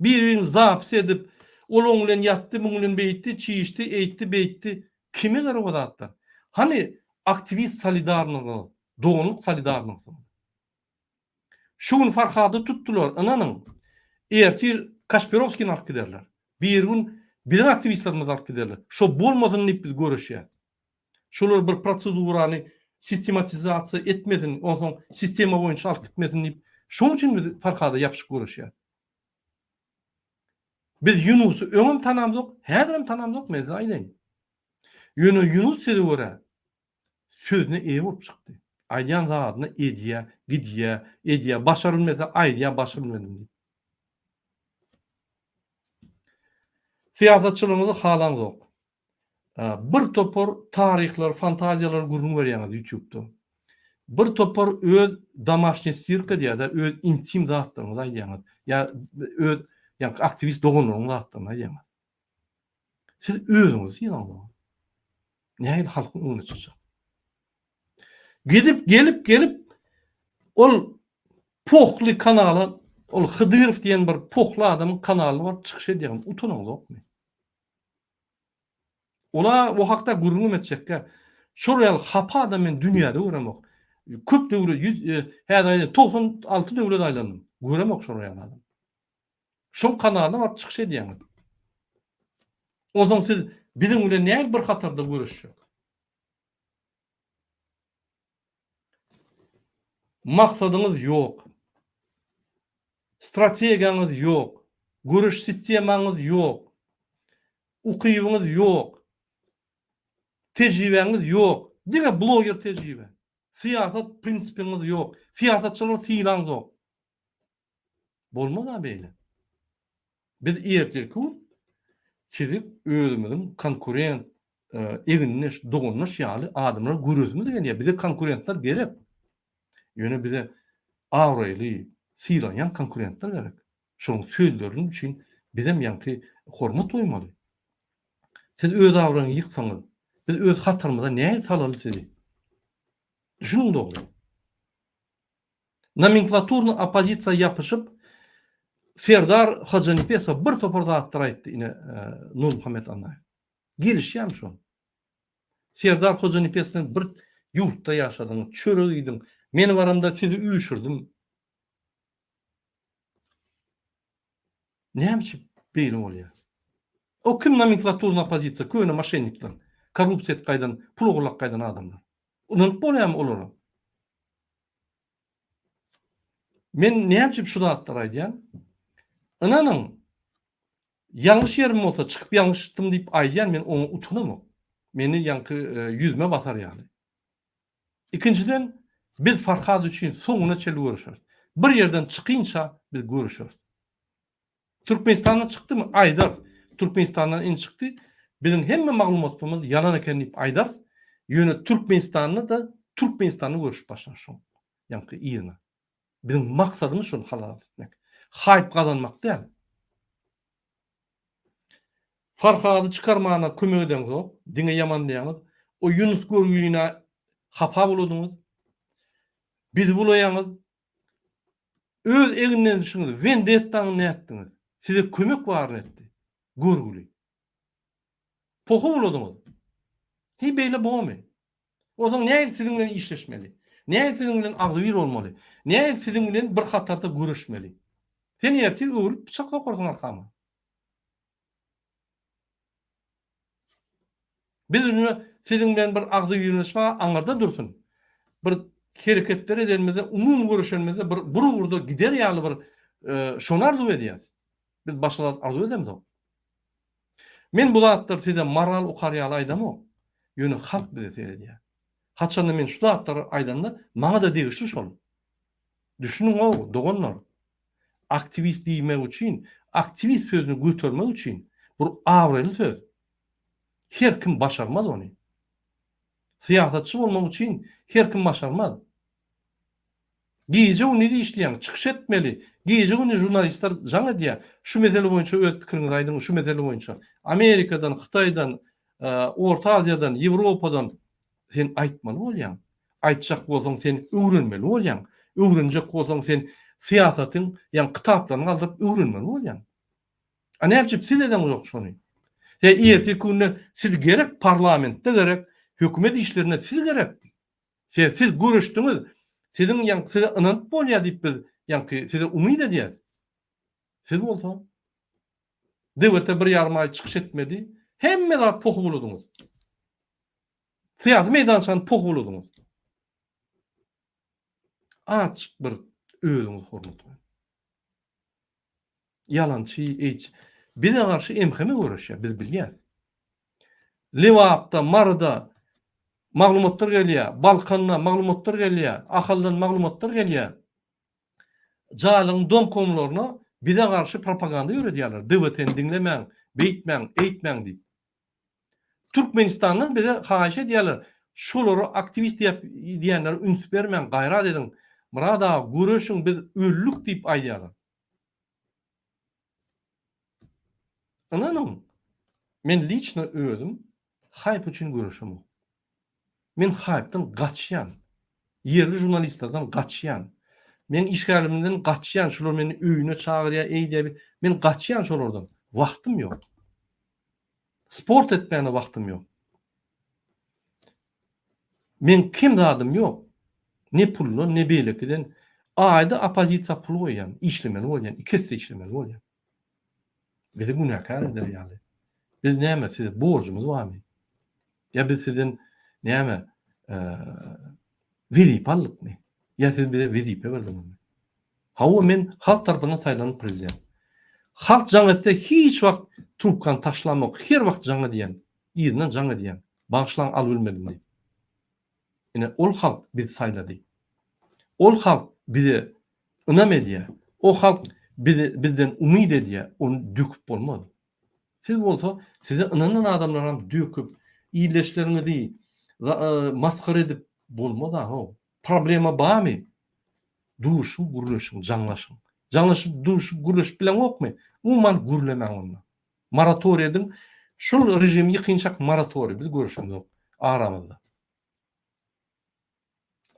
Bir-birini zapis edip, ol oň bilen ýatdy, muň bilen beýtdi, çişdi, eýtdi, beýtdi. Kime gerek o zatlar? Hany aktiwist solidarnygyňyz, doganlyk solidarnygyňyz? Şu gün Farhady tutdular, ynanyň, ertir Kaşpirowskini alyp giderler. Birigün biziň aktiwistlerimizi alyp giderler. Şo bolmasyn diýip biz göreşýäs. Şolar bir prosedurany sistematizasiýa etmesin, onsoň sistema boýunça alyp gitmesin diýip, şoň üçin biz Farhada ýapyşyp göreşýäs. Biz Ýunusy öňem tanamzok, häzirem tanamzok, men size aýdaýyn. Ýöne Ýunus size görä sözüne eýe bolup çykdy. Aýdýan zadyny edýä, gidýä, edýä, başarylmese aýdýa başarylmedim diýip. Syýasatçylygyňyzy halaňzok. Bir topar taryhlar, fantaziýalar gürrüň berýäňiz ýutubda. Bir topar öz domaşnyý sirka diýýär-de, öz intim zatlaryňyzy aýdýaňyz. Ýa öz ýaňky aktiwist doganlaryň zatlaryny aýdýaňyz. Siz özüňizi sylaňzok. Nähili halkyň öňüne çykjak? Gidip gelip gelip ol pohly kanala ol Hydyrow diýen bir pohly adamyň kanalyna baryp çykyş edýäňiz. Utanaňzokmy? Ola o hakda gürrüňem etjekkä. Şol ýaly hapa adam men dünýäde göremok. Köp döwlet ýüz e, häzir aýdaýyn 96 döwlet aýlandym. Göremok şol ýaly adam. Şoň kanalyna baryp çykyş edýäňiz. Onsoň siz biziň bilen nähili bir hatarda göreşjek? Maksadyňyz ýok. Strategiýaňyz ýok. Göreş sistemaňyz ýok. Ukybyňyz ýok. Tejribäňiz ýok. Diňe bloger tejribe. Syýasat prinsipiňiz ýok. Syýasatçylary sylaňzok. Bolmaz-a beýle. Biz ertirki gün sizi özümiziň konkurent, egindeş, dogandaş ýaly adamlar göresimiz gelýär. Bize konkurentler gerek. Ýöne bize abraýly, sylanýan konkurentler gerek. Şonuň sözlerini üçin bizem ýaňky hormat goýmaly. Siz öz abraýyňyzy ýyksaňyz, Biz öz hatarymyza nähili salaly sizi? Düşüniň dogry. Nomenklaturny oppozisiýa ýapyşyp Serdar Hojanepesow bir topar zatlar aýtdy ine Nurmuhammet Annaýew. Gelişýärmi şol? Serdar Hojanepes bilen bir ýurtda ýaşadyňyz, çörek iýdiň. Men baramda sizi üýşürdim. Näme üçin beýle bolýar? O kim nomenklaturny oppozisiýa, köne moşennikler, korrupsiýa edip gaýdan, pul ogurlap gaýdan adamlar. Ynanyp bolýarmy olara? Men näme üçin şu zatlary aýdýan? Ynanyň, ýalňyş ýerim bolsa çykyp ýalňyşdym diýip aýdýan men oňa utanamok. Meni ýaňky ýüzüme basar ýaly. Ikinjiden biz Farhad üçin soňuna çenli göreşeris. Bir ýerden çykynça biz göreşeris. Türkmenistandan çykdymy aýdarys. Türkmenistandan indi çykdy. Biziň hemme maglumatlarymyz ýalan eken diýip aýdarys. Ýöne Türkmenistanda-da Türkmenistanda göreşip başlar şoň ýaňky yzyna. Biziň maksadymyz şony halas etmek. Haýp gazanmak däl. Farhady çykarmana kömek edeňzok, diňe ýamanlaýaňyz. O Ýunus görgüline hapa boladyňyz. Bizi bulaýaňyz. Öz eginlenişiňiz wendettaňy nätdiňiz? Size kömek baryny etdi. Görgüli. Poha boladyňyz. Heý beýle bormy? Onsoň nähili siziň bilen işleşmeli? Nähili siziň bilen agzybir bolmaly? Nähili siziň bilen bir hatarda göreşmeli? Sen ertir öwrülip pyçak sokarsyň arkama. Biz indi siziň bilen bir agzybirleşme aňyrda dursun. Bir hereketler edenimizde, umumy göreşenimizde bir bir ugurda gider ýaly bir şony arzuw edýäs. Biz başga zat arzuw edemzok. Men bu zatlary size moral okar ýaly aýdamok. Ýöne halk bize seredýär. Haçanda men şu zatlary aýdanda maňa-da degişli şol. Düşüniň-ow, doganlar. Aktiwist diýmek üçin, aktiwist sözüni götermek üçin bir abraýly söz. Her kim başarmaz ony. Syýasatçy bolmak üçin her kim başarmaz. Gije-gündiz işleýäň, çykyş etmeli. Gije-gündiz žurnalistler jaň edýär. Şu mesele boýunça öz pikiriňizi aýdyň, şu mesele boýunça. Amerikadan, Hytaýdan, Orta Aziýadan, Ýewropadan sen aýtmaly bolýaň. Aýtjak bolsaň sen öwrenmeli bolýaň. Öwrenjek bolsaň sen syýasatyň ýa kitaplaryny galdyryp öwrenmeli bolýaň. A näme üçin siz edeňzok şony? He ertirki günde siz gerek parlamentde gerek, hökümet işlerinde siz gerek. Se siz göreşdiňiz, siziň ýaňky size ynanyp bolýar diýip biz ýaňky size umyt edýäs. Siz bolsa DWT bir ýarym aý çykyş etmedi. Hemme zat pohy buladyňyz. Syýasy meýdançany poh buladyňyz. Azjyk bir özüňizi hormat goýuň. Ýalançy, eýçi. Bize garşy MHM göreşýär, biz bilýäs. Lebapda, Maryda maglumatlar gelýär, Balkanda maglumatlar gelýär, Ahaldan maglumatlar gelýär. Jaýlaryň domkomlaryna bize garşy propaganda ýöredýärler. DWT-ni diňlemäň, beýtmäň, eýtmäň diýip. Türkmenistandan bize haýyş edýärler, şolara aktiwist diýip diýenlere üns bermäň, gaýrat ediň. Myrat aga, göreşiň, biz öldük diýip aýdýarlar. Ynanyň, men liçno özüm haýp üçin göreşemok. Men haýpdan gaçýan. Ýerli žurnalistlerden gaçýan. Men işgärlerimden gaçýan, şular meni öýüne çagyrýar, eýdýär. Men gaçýan şolardan. Wagtym ýok. Sport etmäne wagtym ýok. Meň kem zadym ýok. Ne puldan, ne beýlekiden. Aýda oppozisiýa pul goýýan, işlemeli bolýan, iki esse işlemeli bolýan. Bizi günäkär eder ýaly. Biz näme, size borjumyz barmy? Ýa biz sizden näme, wezipe aldykmy? Ýa siz bize wezipe berdiňizmi? Hawa men halk tarapyndan saýlanan prezident. Halk jaň etse hiç wagt trubkany taşlamok, her wagt jaň edýän, yzyndan jaň edýän, bagyşlaň alybilmedim diýip. Ine ol halk bizi saýlady. Ol halk bize ynam edýär. O halk bizi bizden umyt edýär, ony döküp bolmaz. Siz bolsa size ynanan adamlaram döküp, ildeşleriňizi masgara edip bolmaz-a how. Problema barmy? Duşuň, gürleşiň, jaňlaşyň. Jaňlaşyp, duşup, gürleşip bileňokmy? Umuman gürlemäň onda. Moratoriý ediň. Şul režim ýykynçak moratoriý. Biz görüşemzok. aramyzda.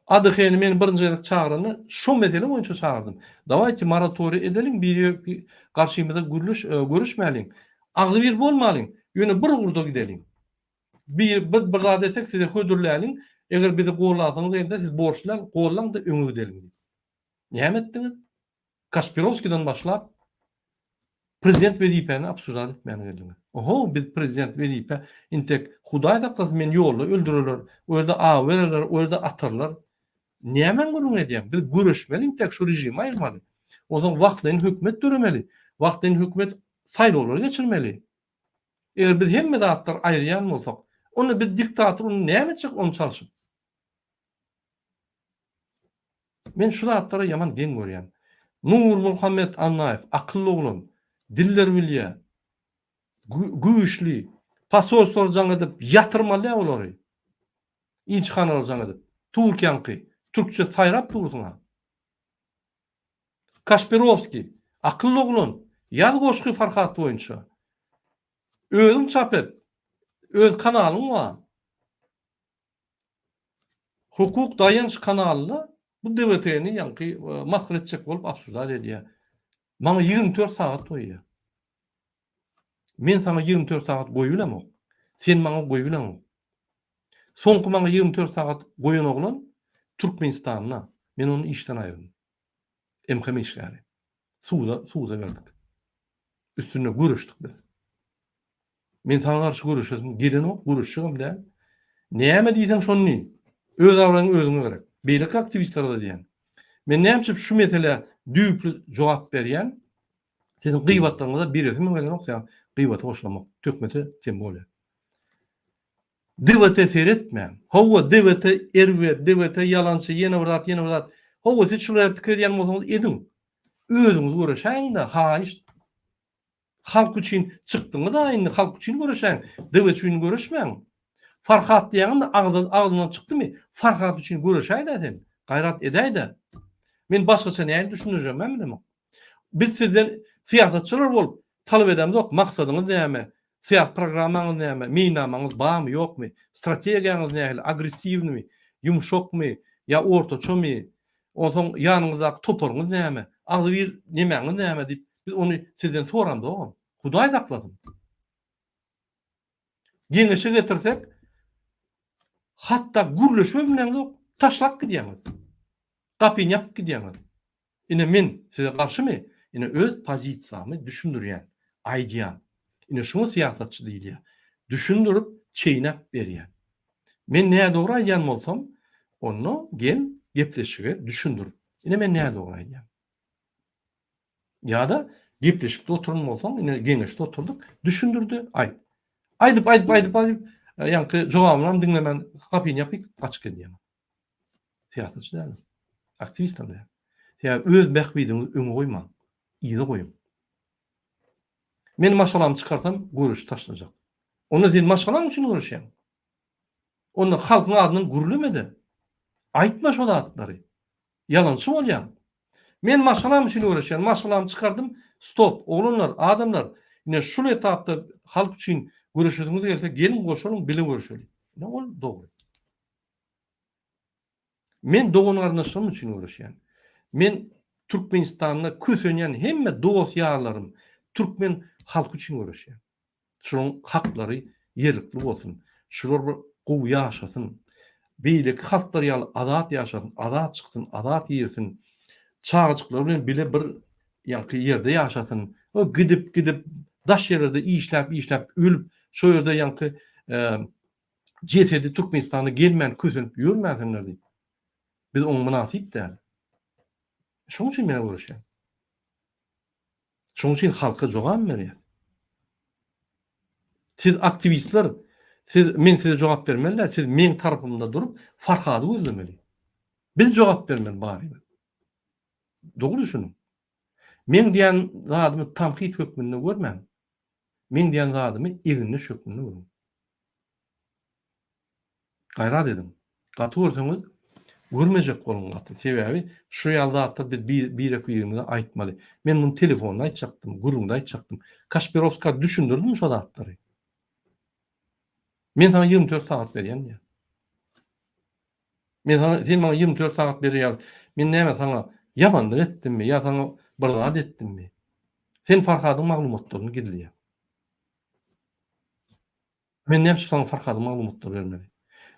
ADH-ni men birinji gezek çagyranda şo mesele boýunça çagyrdym. Dawayte moratoriý edeliň, biri garşymyza gürleş görüşmäliň. Agzybir bolmalyň, ýöne bir ugurda gideliň. Bir biz bir zat etsek size hödürläliň, eger bizi gollasaňyz gelse siz borçly däl, gollaň-da öňe gideliň diýip. Näme etdiňiz? Kaşpirowskiden başlap prezident wezipäni obsuždat etmäne geldiňiz. Oho, biz prezident wezipe intek Hudaý saklasyn meni ýolda öldürerler, o ýerde aw bererler, o ýerde atarlar. Nämäň gürrüňini edýäň? Biz göreşmeli intek şu režimi aýyrmaly. Onsoň wagtlaýyn hökümet döremeli. Wagtlaýyn hökümet saýlawlar geçirmeli. Eger biz hemme zatlary aýyrýan bolsak, onda biz diktator ony näme etjek ony çalşyp? Men şu zatlara ýaman geň görýän. Nurmuhammet Annaýew akylly oglan, diller bilýär, güýçli, posolstwlara jaň edip ýatyrmalyä olary. Ilçihanalara jaň edip. Türkiýäňki, türkçe saýrap dursuň-a. Kaşpirowskiý, akylly oglan, ýaz goşgy Farhat boýunça. Özüň çap et. Öz kanalyň bar. Hukuk daýanç kanalynda bu DWT-ni ýaňky masgara etjek bolup obsuzdat edýär. Maňa 24 sagat goýýar. Men saňa 24 sagat goýubilemok. Sen maňa goýubileňok. Soňky maňa 24 sagat goýan oglan Türkmenistanda. Men ony işden aýyrdym. MHM işgäri. Suda, suda berdik. Üstünde göreşdik biz. Men saňa garşy göreşesim gelenok, göreşjegem däl. Näme diýseň şony diý. Öz abraýyň özüňe gerek. Beýleki aktiwistlere-de diýýän. Men näme üçin şu meselä düýpli jogap berýän? Siziň gybatlaryňyza beresim gelenok, sebäbi gybata goşulamok. Töhmete tem bolýar. DWT seretmäň. Hawa, DWT erbet, DWT ýalançy, ýene bir zat, ýene bir zat. Hawa, siz şular pikir edýän bolsaňyz ediň. Özüňiz göreşäýiň-de, haýyşt. Halk üçin çykdyňyz-a indi halk üçin göreşäň, DW üçin göreşmäň. Farhat diýýäňem agzy agzyňdan çykdymy? Farhat üçin göreşäý-dä sen. Gaýrat edäý-dä. Men başgaça nähili düşündirjegimem bilemok. Biz sizden syýasatçylar bolup talap edemzok, maksadyňyz näme, syýasy programmaňyz näme, meýilnamaňyz barmy, ýokmy, strategiýaňyz nähili, agressiwnymy, ýumşakmy ýa ortaçamy, Onsoň ýanyňyzdaky toparyňyz näme? Agzybir nemäňiz näme diýip, biz ony sizden soramzogam. Hudaý saklasyn. Geňeşe getirsek, hatda gürleşibem bileňzok, taşlap gidýäňiz. Gapyny ýapyp gidýäňiz. Ine men size garşymy? Ine öz pozisiýamy düşündirýän, aýdýan. Ine şuňa syýasatçy diýilýär. Düşündirip, çeýnäp berýän. Men nädogry aýdýan bolsam, onda gel gepleşige düşündir. Ine men nädogry aýdýan. Ýa-da gepleşikde oturan bolsaň, ine geňeşde oturdyk, düşündirdi, aýt. Aýdyp, aýdyp, aýdyp, aýdyp, ýaňky jogabynam diňlemän gapyny ýapyp gaçyp gidýär. Syýasatçy däl. Aktiwist hem däl. Sebäbi öz bähbidiňizi öňe goýmaň, yza goýuň. Men maşgalamy çykarsam, göreşi taşlajak. Onda sen maşgalaň üçin göreşýäň. Onda halkyň adyndan gürleme-de. Aýtma şo zatlary. Ýalançy bolýaň. Men maşgalam üçin göreşýän. Maşgalamy çykardym. Stop. Oglanlar, adamlar, ine şul etapda halk üçin göreşesiňiz gelse, geliň goşulyň, bile göreşeliň. Ine ol dogry. Men dogan-garyndaşlarym üçin göreşýän. Men Türkmenistanda kösenýän hemme dost-ýarlarym, türkmen halky üçin göreşýän. Şolaryň haklary ýerlikli bolsun. Şular bir gowy ýaşasyn. Beýleki halklar ýaly azat ýaşasyn, azat çyksyn, azat girsin. Çagajyklary bilen bile bir ýaňky ýerde ýaşasyn. O gidip gidip daş ýerlerde işläp işläp ölüp şo ýerde ýaňky jesedi Türkmenistana gelmän kösenip ýörmänsinler diýip. Biz oňa mynasyp däl. Şoň üçin men göreşýän. Şoň üçin halka jogap berýäs. Siz aktiwistler, siz men size jogap bermeli däl, siz meň tarapymda durup Farhady gözlemeli. Biz jogap bermeli barybir. Dogry düşüniň. Meň diýen zadymy tankyt hökmünde görmäň. Meň diýen zadymy egindeş hökmünde görüň. Gaýrat ediň. Gaty görseňiz, görmejek boluň gaty. Sebäbi şu ýaly zatlar biz birek-birimize aýtmaly. Men muny telefonda aýtjakdym, gürrüňde aýtjakdym. Kaşperowska düşündirdim şo zatlary. Men saňa 24 sagat berýän diýýär. Men saňa, sen maňa 24 sagat berýär. Men näme saňa ýamanlyk etdimmi ýa saňa bir zat etdimmi? Sen Farhadyň maglumatlaryny gizleýäň. Men näme üçin saňa Farhadyň maglumatlaryny bermeli?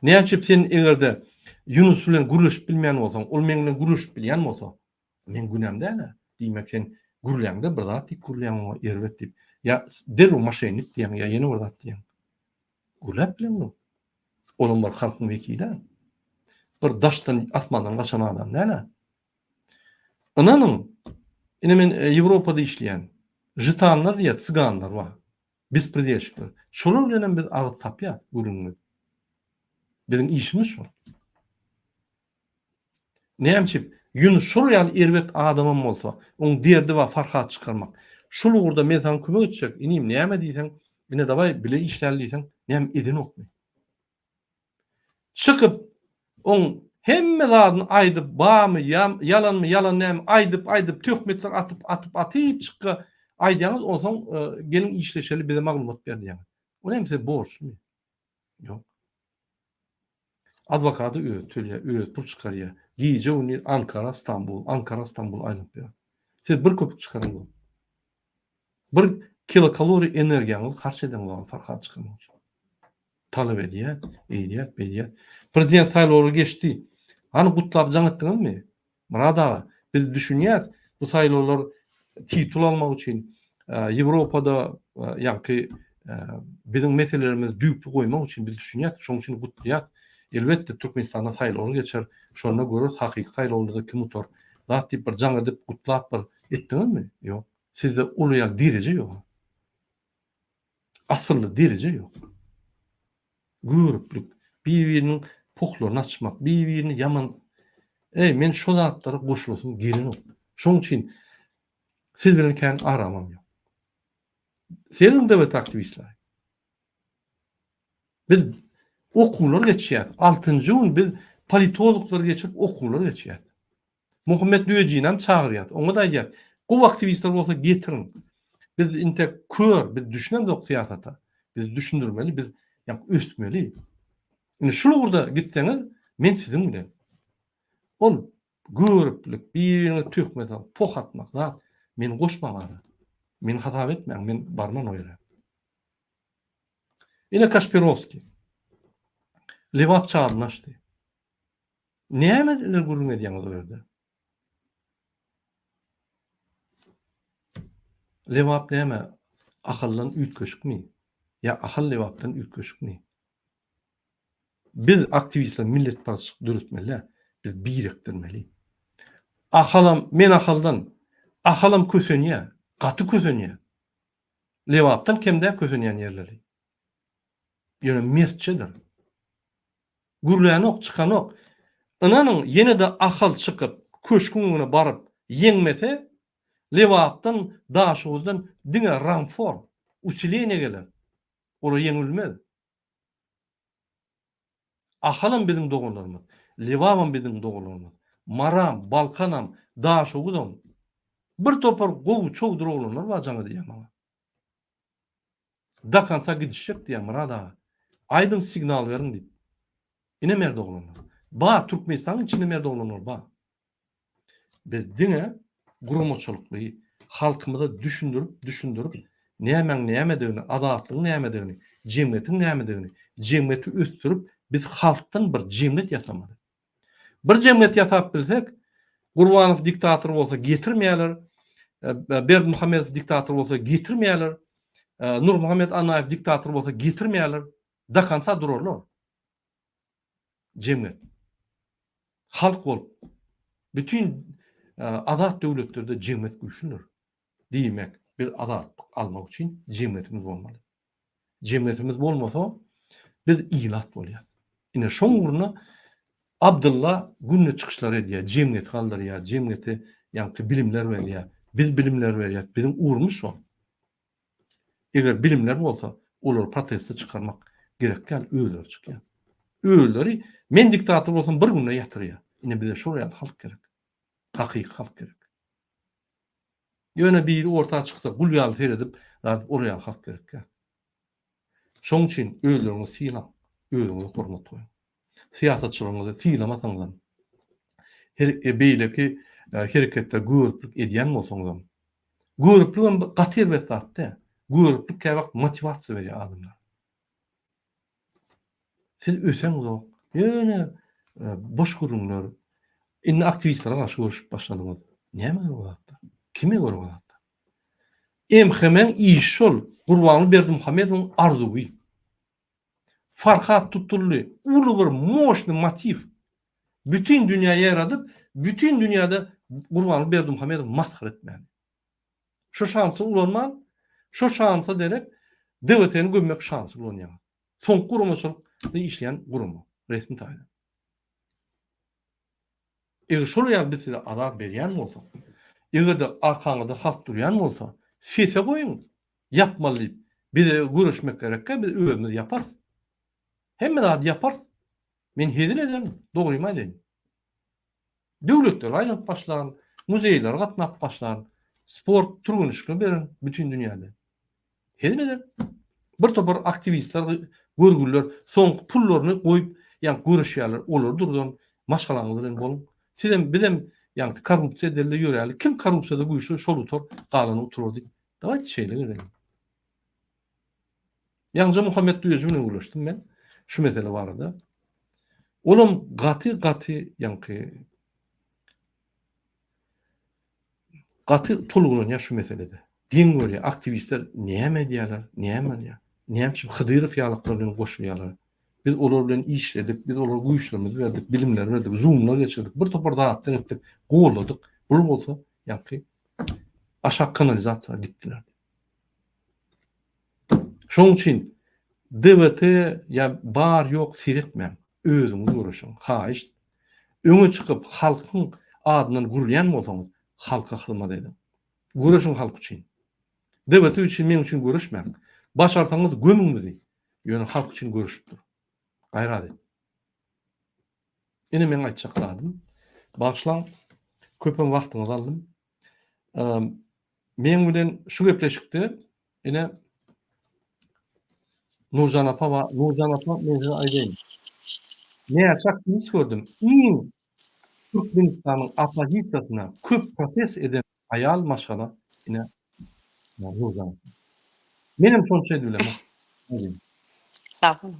Näme üçin sen eger-de Ýunus bilen gürleşip bilmeýän bolsaň, ol meň bilen gürleşip bilýän bolsa, meň günäm däl-ä. Diýmek sen gürläňde bir zat diýip gürleýäň oňa erbet diýip. Ýa derrew moşennik diýýäň ýa ýene bir zat diýýäň. Gürläp bileňok. Olam bir halkyň wekili-ä. Bir daşdan, asmandan gaçan adam däl-ä. Ynanyň, ine men Ýewropada işleýän. Žitanlar diýýär, cyganlar bar. Bespredelşikler. Şolar bilenem biz agyz tapýas gürrüňimiz. Biziň işimiz şol. Näme üçin? Ýunus şol ýaly erbet adamam bolsa, oň derdi bar Farhat çykarmak. Şol ugurda men saňa kömek etjek, inim näme diýseň, ine dawaý bile işläli diýseň, näme edenokmy? Çykyp, oň hemme zadyny aýdyp, barmy, ýalanmy, ýalan dälmi, aýdyp, aýdyp, töhmetler atyp, atyp, atyp çykga aýdýaňyz, onsoň geliň işleşeli, bize maglumat ber diýýäňiz. O näme size borçlumy? Ýok. Adwokady özi töleýär, özi pul çykarýar. Gije-gündiz Ankara, Stambul, Ankara, Stambul aýlanyp ýör. Siz bir köpük çykaryň. Bir kilokaloriý energiýaňyzy harç edeňiz Farhat çykarmak üçin. Talap edýär, eýdýär, beýdýär. Prezident saýlawlary geçdi. Hany gutlap jaň etdiňizmi? Myrat aga, biz düşünýäs, bu saýlawlar titul almak üçin, Ýewropada ýaňky biziň meselelerimizi düýpli goýmak üçin biz düşünýäs, şonuň üçin gutlaýas. Elbetde Türkmenistanda saýlawlar geçer, şonda göreris hakyky saýlawlarda kim utar. Zat diýip bir jaň edip gutlap bir etdiňizmi? Ýok. Sizde uly ýaly dereje ýok. Asylly dereje ýok. Göriplik, bir-biriniň pohlaryny açmak, bir-birini ýaman Eý, men şo zatlara goşulasym gelenok. Şonuň üçin siz bilen kän aramam ýok. Seniň döwlet aktiwistleri. Biz okuwlar geçýäs. Altynjy gün biz politologlar geçirip okuwlar geçýäs. Muhammet Düýejinam çagyrýas. Oňa-da aýdýas, gowy aktiwistler bolsa getiriň. Biz intek kör, biz düşünemzok syýasata. Biz düşündirmeli, biz ýa ösmeli. Indi şul ugurda gitseňiz, men siziň bilen. Ol göriplik, bir-biriňe töhmet alyp, poh atmak zat, meni goşmaň ara. Meni hasap etmäň, men barman o ýere. Ine Kaşpirowskiý. Lebap çadyryny açdy. Nämeler gürrüň edýäňiz o ýerde? Lebap näme Ahaldan üýtgeşikmi? Ýa Ahal Lebapdan üýtgeşikmi? Biz aktiwistler milletparazçylyk döretmeli, biz birikdirmeli. Ahalam, men Ahaldan, Ahalam kösenýär, gaty kösenýär. Lebapdan kem däl kösenýän ýerleri. Ýöne mertçedir. Gürlänok, çykanok. Ynanyň, ýene-de Ahal çykyp, köşgüň öňüne baryp, ýeňmese, Lebapdan, Daşoguzdan diňe ramfor, usileniýe geler. Olar ýeňilmez. Ahalam biziň doganlarymyz, Lebabam biziň doganlarymyz, Maram, Balkanam, Daşoguzam. Bir topar gowy çowdur oglanlar bar jaň edýär maňa. Do konca gidişjek diýýär Myrat aga. Aýdyň signal beriň diýip. Ine merd oglanlar. Bar Türkmenistanyň içinde merd oglanlar bar. Biz diňe guramaçylykly halkymyza düşündirip düşündirip nämäň nämedigini, azatlygyň nämedigini, jemgyýetiň nämedigini, jemgyýeti ösdürip biz halkdan bir jemgyýet ýasamaly. Bir jemgyýet ýasap bilsek, Gurbanow diktator bolsa getirmeýärler, Berdimuhamedow diktator bolsa getirmeýärler, Nurmuhammet Annaýew diktator bolsa getirmeýärler, do konca durarlar. Jemgyýet. Halk bolup bütin azat döwletlerde jemgyýet güýçlüdir. Diýmek, biz azatlyk almak üçin jemgyýetimiz bolmaly. Jemgyýetimiz bolmasa, biz ilat bolýas. Ine şoň ugrunda Abdylla günde çykyşlar edýär, jemgyýeti galdyrýar, jemgyýete ýaňky bilimler berýär. Biz bilimler berýäs, biziň ugrumyz şol. Eger bilimler bolsa, olary proteste çykarmak gerek däl, özleri çykýar. Özleri men diktator bolsam bir günde ýatyrýar. Ine bize şol ýaly halk gerek. Hakyky halk gerek. Ýöne biri orta çyksa gul ýaly seredip zat ol ýaly halk gerek däl. Şoň üçin özleriňizi sylaň, özüňize hormat goýuň. Syýasatçylaryňyzy sylamasaňyzam, her beýleki hereketler göriplik edýän bolsaňyzam, göripligem gaty erbet zat däl. Göriplik käwagt motiwasiýa berýär adamlara. Siz öseňzok, ýöne boş gürrüňler. Indi aktiwistlere garşy görüşip başladyňyz. Näme gerek o zatlar? Kime gerek o zatlar? MHM-iň işi şol, Gurbanguly Berdimuhamedowyň arzuwy. Farhat tutuldy, uly bir moşny motiw. Bütin dünýä ýaýradyp, bütin dünýäde Gurbanguly Berdimuhamedowy masgara etmäni. Şo şansy ulanman, şo şansa derek DWT-ni gömmek şansy ulanýaňyz. Soňky guramaçylykda işleýän gurama, resmi taýdan. Eger şol ýaly biz size azar berýän bolsak, eger-de arkaňyzda halk durýan bolsa, sese goýuň, ýapmaly diýip, bize göreşmek gerekkä, biz özümiz ýaparys. Hemme zady ýaparys. Men hezil ederin, dogrymy aýdaýyn. Döwletlere aýlanyp başlaryn, muzeýlere gatnap başlaryn, sport türgenişikler bererin bütin dünýäde. Hezil ederin. Bir topar aktiwistler, görgüliler soňky pullaryny goýup, ýaňky göreşýärler, olary durdan maşgalaňyz bilen boluň. Sizem, bizem ýaňky korrupsiýa edeli ýöräli, kim korrupsiýada güýçli, şol utar, galany uturar diýip. Dawaýte şeýle gezeliň. Ýaňja Muhammet Düýeji bilen gürleşdim men şu mesele barada. Olam gaty gaty ýaňky gaty tolgunanýar şu meselede. Geň görýär, aktiwistler näme edýärler, näme alýar? Näme üçin Hydyrow ýalyklar bilen goşulýarlar? Biz olar bilen işledik, biz olara güýçlerimizi berdik, bilimleri berdik, zoomlar geçirdik, bir topar zatlar etdik, golladyk. Bular bolsa ýaňky aşak kanalizasiýa gitdiler. Şonuň üçin DWT ýa bar ýok seretmäň. Özüňiz göreşiň. Haýyşt. Öňe çykyp halkyň adyndan gürleýän bolsaňyz halka hyzmat ediň. Göreşiň halk üçin. DWT üçin meň üçin göreşmäň. Başarsaňyz gömüň bizi. Ýöne halk üçin göreşip duruň. Gaýrat ediň. Ine meň aýtjak zadym. Bagyşlaň köpem wagtyňyzy aldym. Meň bilen şu gepleşikde ine Nurjan apa bar. Nurjan apa men size aýdaýyn. Näçe aktiwist gördüm. Iň Türkmenistanyň oppozisiýasyna köp protest eden aýal maşgala ine Nurjan apa. Menem şonça edibilemok. Sag boluň.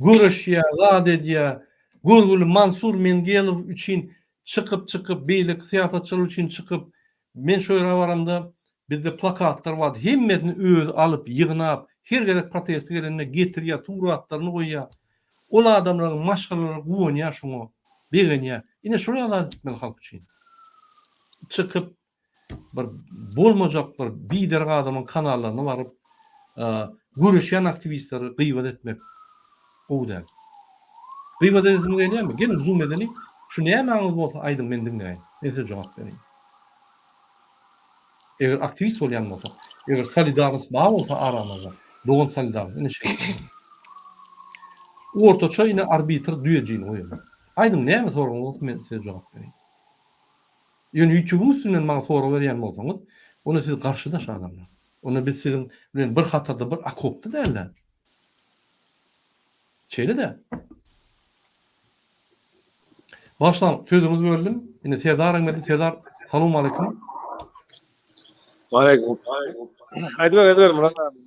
Göreşýär, zat edýär. Görgüli Mansur Mengelow üçin çykyp-çykyp, beýleki syýasatçylar üçin çykyp, men şo ýere baramda bizde plakatlar bardy, hemmesini özi alyp, ýygnap, her gezek proteste gelende getirýär, suratlaryny goýýar. Ol adamlaryň maşgalalary guwanýar şoňa, begenýär. Ine şol ýaly zat etmeli halk üçin. Çykyp, bir bolmajak bir biderek adamyň kanallaryna baryp göreşýän aktiwistleri gybat etmek gowy däl. Gybat edesiňiz gelýärmi? Geliň zoom edeliň. Şu nämäňiz bolsa aýdyň men diňläýin. Men size jogap bereýin. Eger aktiwist bolýan bolsak, eger solidarnost bar bolsa aramyzda, dogan solidarnost ine şeýle. Ortaça ine arbitr düýejini goýaly. Aýdyň näme soragyňyz bolsa men size jogap bereýin. Ýöne ýutubyň üstünden maňa sorag berýän bolsaňyz, onda siz garşydaş adamlar. Onda biz siziň bilen bir hatarda bir okopda däl-dä. Şeýle-dä. Bagyşlaň, sözüňizi böldüm. Indi Serdaryň geldi. Serdar, salowmaleýkim. Waleýkim. Aýdyber, aýdyber Myrat abi.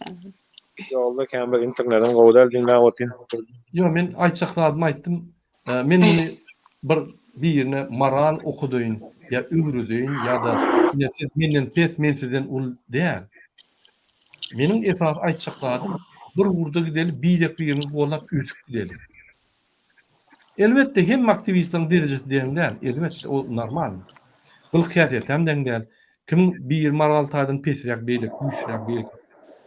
Ýolda kän bir internetiň gowy däl diňläp otyryn. Ýok, men aýtjak zadymy aýtdym. Men muny bir birine moral okadaýyn ýa öwredeýin ýa-da ine siz menden pes, men sizden uly däl. Meniň esasy aýtjak zadym bir ugurda gideli, birek-birimizi gollap ösüp gideli. Elbetde hemme aktiwistleriň derejesi deň däl, elbetde o normal. Gylyk-häsiýetem deň däl. Kimiň biri moral taýdan pesräk, beýleki güýçliräk, beýleki.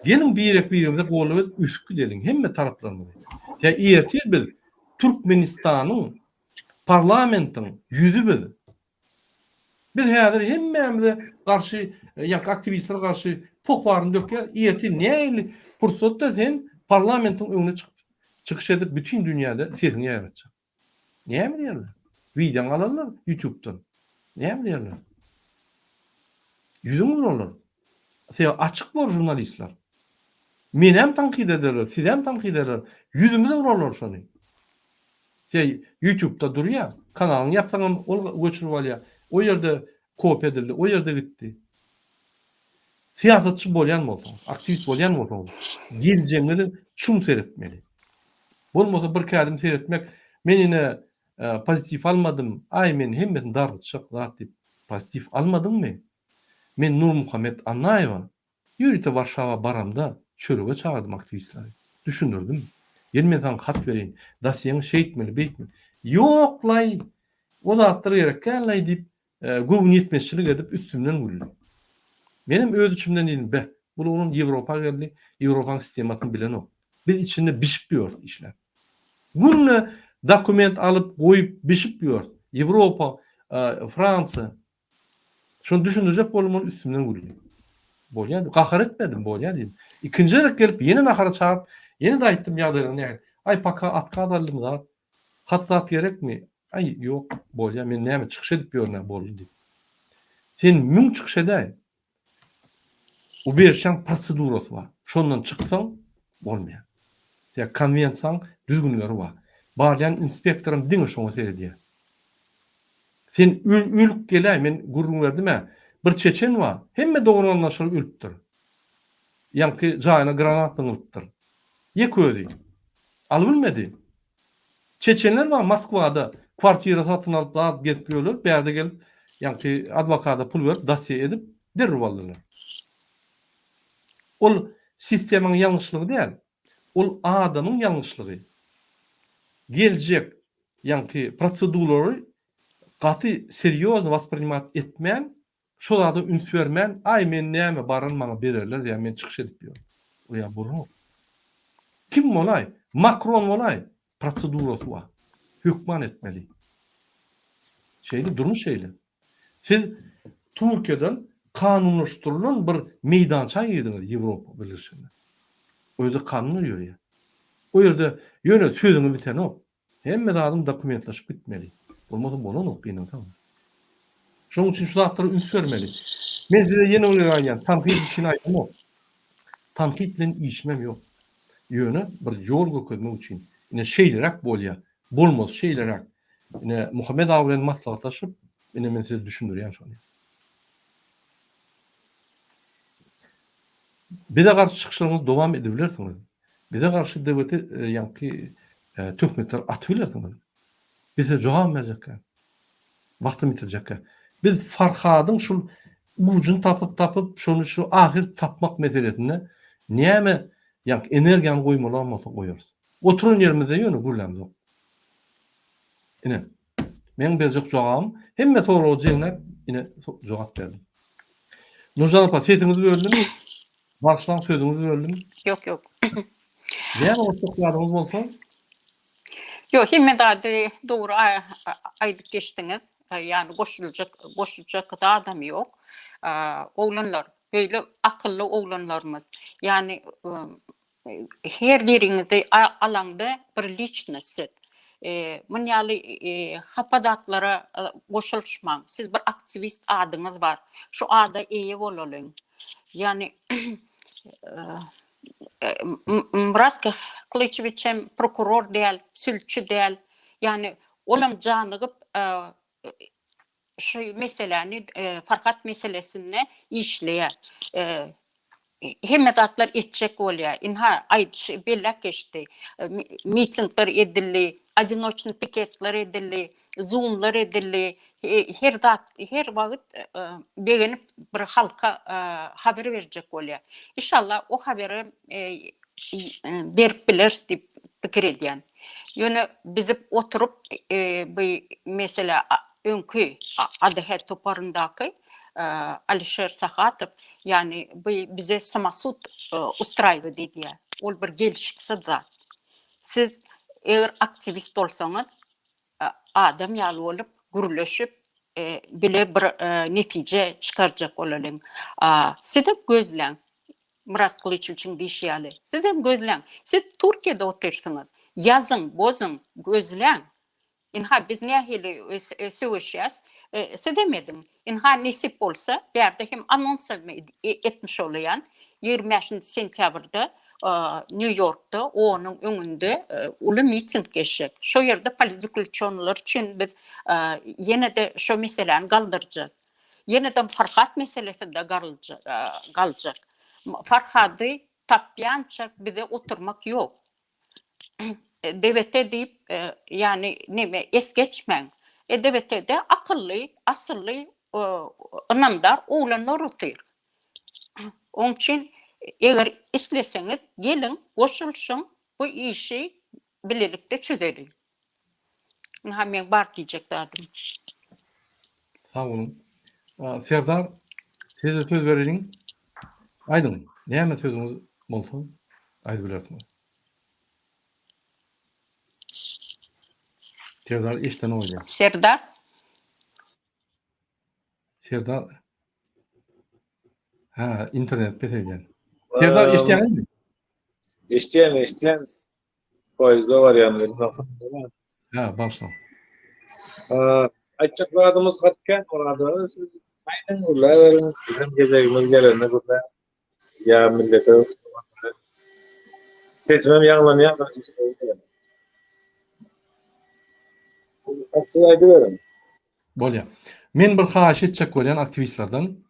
Geliň birek-birimize goldaw edip ösüp gideliň hemme taraplarymyzy. Tä ertir biz Türkmenistanyň parlamentiň ýüzi biz. Biz häzir hemmämize garşy, ýa aktiwistlere garşy poh baryny dökýäris. Ertir nähili pursatda sen parlamentiň öňüne çykyp çykyş edip bütin dünýäde sesiňi ýaýratjak. Näme diýerler? Wideoňy alarlar ýutubdan. Näme diýerler? Ýüzüň urarlar. Sebäbi açyk bor žurnalistler. Menem tankyt ederler, sizem tankyt ederler. Ýüzümize urarlar şony. Sen YouTube-da durýar, kanalyňy ýapsaňam ol göçürip alýar. O ýerde kopiýa edildi, o ýerde gitdi. Syýasatçy bolýan bolsaňyz, aktiwist bolýan bolsaňyz, geljegiňizi çuň seretmeli. Bolmasa bir kädim seretmek, men ine pozitiw almadym, aý men hemmesini dargytjak zat diýip, pozitiw almadyňmy? Men Nurmuhammet Annaýewa ýörite Warşawa baramda çörege çagyrdym aktiwistleri. Düşündirdim. Gel men saňa hat bereýin, dosýeňi şeýtmeli, beýtmeli. Ýok-laý, o zatlar gerek däl-laý diýip, göwün ýetmezçilik edip üstümden güldi. Menem öz içimden diýdim, beh, bul oglan Ýewropa geldi, Ýewropaň sistemasyny bilenok. Biz içinde bişip ýörüs işläp. Günde dokument alyp, goýup, bişip ýörüs. Ýewropa, Fransiýa. Şony düşündirjek boldum, ol üstümden güldi. Bolýa, gahar etmedim, bolýa diýdim. Ikinji gezek gelip, ýene nahara çagyryp, ýene-de aýtdym ýagdaýlaryň nähili. Aý, paka otkaz aldym zat. Hat zat gerekmi? Aý, ýok, bolýa, men näme çykyş edip ýörün-ä, boldy diýip. Sen müň çykyş edäý. Uberşaň prosedurasy bar. Şondan çyksaň, bolmaýar. Ýa konwensiýaň düzgünleri bar. Barýan inspektoram diňe şoňa seredýär. Sen ölüp geläý, men gürrüň berdim-ä. Bir çeçen bar, hemme dogan-garyndaşlary ölüpdir. Ýaňky jaýyna granat zyňylypdyr. Ýeke özi. Alybilmedi. Çeçenler bar Moskwada kwartira satyn alyp zat gezip ýörler, bärde gelip ýaňky adwokata pul berip dosýe edip derrew aldylar. Ol sistemaň ýalňyşlygy däl. Ol adamyň ýalňyşlygy. Geljek ýaňky proseduralary gaty serýozny wasprinimat etmän Şo zada üns bermän, aý men näme baran maňa bererler diýýär, men çykyş edip ýörün. O ýa bolanok. Kim bolaý, Makron bolaý, prosedurasy bar. Hökman etmeli. Şeýle, durmuş şeýle. Siz Türkiýeden kanunlaşdyrylan bir meýdança girdiňiz Ýewropa Birleşigine. O ýerde kanunlar ýörýär. O ýerde ýöne sözüňi bitenok. Hemme zadyň dokumentlaşyp gitmeli. Bolmasa bolanok gynansaňam. Şonuň üçin şu zatlara üns bermeli. Men size ýene bir gezek aýdýan, tankyt üçin aýdamok. Tankyt bilen işimem ýok. Ýöne bir ýol görkezmek üçin. Ine şeýleräk bolýar. Bolmasy şeýleräk. Ine Muhammet aga bilen maslahatlaşyp, ine men size düşündirýän şony. Bize garşy çykyşlaryňyzy dowam edibilersiňiz. Bize garşy DWT ýaňky töhmetler atybilersiňiz. Biz size jogap berjekkä. Wagtym ýitirjekkä. Biz Farhadyň şul ujuny tapyp tapyp şony şu ahyr tapmak meselesinde näme ýaňky energiýany goýmalam bolsa goýarys. Oturan ýerimizde ýöne gürlämzok. Ine. Meň berjek jogabym hemme soragy jemläp ine jogap berdim. Nurjan apa sesiňizi böldüm. Bagyşlaň sözüňizi böldüm. Ýok ýok. Näme goşjak zadyňyz bolsa? Ýok hemme zady dogry aýdyp geçdiňiz. Ýagny goşuljak goşuljak zadam ýok. Oglanlar beýle akylly oglanlarymyz. Ýagny Her biriňizi alaňda bir liçnost siz. Mun ýaly hapa zatlara goşulyşmaň. Siz bir aktiwist adyňyz bar. Şu ada eýe bolalyň. Ýagny Myrat Gylyçewiç hem prokuror däl, sülçi däl. Ýagny olam janygyp şu meseläni Farhat meselesinde işleýär. Hemme zatlar etjek bolýar. Ynha aýdyşy belläp geçdi. Mitingler edildi, odinoçnyý piketler edildi, zoomlar edildi. Her zat, her wagt begenip bir halka habar berjek bolýar. Inşallah o habary berip bileris diýip pikir edýän. Ýöne bizip oturyp bu mesele öňki ADH toparyndaky Alişer Sahatow ýagny bu bize samosud ustraýwat edýär. Ol bir gelşiksiz zat. Siz eger aktiwist bolsaňyz adam ýaly bolup gürleşip bile bir netije çykarjak bolalyň. Sizem gözläň. Myrat Gylyçowiçiň diýşi ýaly, sizem gözläň. Siz Türkiýede otyrsyňyz. Ýazyň, bozuň, gözläň. Ynha biz nähili söweşýäs, sizem ediň. Ynha nesip bolsa, bärde hem anons hem etmiş bolaýan, 25 nji sentýabrda. Nýu-Ýorkda OON-yň öňünde uly miting geçjek. Şo ýerde politzaklýuçonylar üçin biz ýene-de şo meseläni galdyrjak. Ýene-de Farhat meselesi-de galjak. Farhady tapýançak bize oturmak ýok. DWT diýip, ýagny neme es geçmäň. DWT-de akylly, asylly, ynamdar oglanlar otyr. Oň üçin eger isleseňiz geliň, goşulyşyň, bu işi bilelikde çözeliň. Ynha meň bar diýjek zadym. Sag boluň. Serdar, size söz bereliň. Aýdyň, näme sözüňiz bolsa aýdyp bilersiňiz. Serdar eşdenok öýdýän. Serdar. Serdar. Ha, internet pes öýdýän. Serdar eşidýäňizmi? Eşidýän, eşidýän. Poýezde barýan welin. Ha, bagyşlaň. Aýtjak zadymyz gaty kän Myrat aga, siz aýdyň gürläberiň, bizem gezegimiz gelende gürläp, ýa millete sesimem ýaňlanýar. Siz aýdyberiň. Bolýar. Men bir haýyş etjek bolýan aktiwistlerden.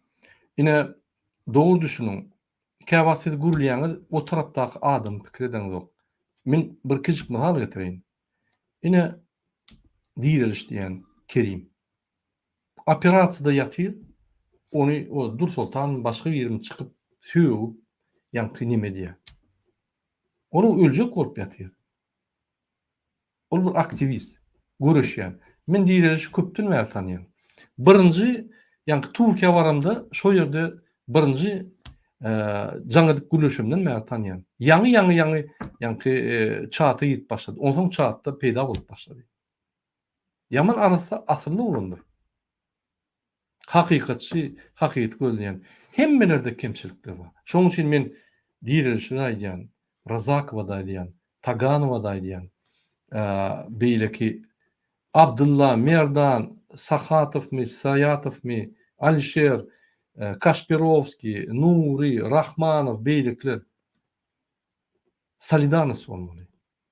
Ine, dogry düşüniň. Käwagt siz gürleýäňiz, o tarapdaky adamy pikir edeňizok. Men bir kiçijik mysal getireýin. Ine, Direliş diýen Kerim. Operasiýada ýatyr, ony o Dursoltanmy başga birimi çykyp sögüp, ýaňky neme edýär. Ol öljek bolup ýatyr. Ol bir aktiwist, göreşýän. Men Direlişi köpden bäri tanýan. Birinji, ýaňky Türkiýä baramda şo ýerde birinji jaň edip gürleşemden bäri tanýan. Ýaňy ýaňy ýaňy ýaňky çata girip başlady. Onsoň çatda peýda bolup başlady. Ýaman arassa asylly oglandyr. Hakykatçy, hakykaty gözleýän. Hemmelerde kemçilikler bar. Şonuň üçin men Direlişe-de aýdýan, Razakowa-da aýdýan, Taganowa-da aýdýan, beýleki Abdylla, Merdan, Sahatowmy, Saýatowmy, Alişer, Kaşpirowskiý, Nury, Rahmanow, beýlekiler. Solidarnost bolmaly.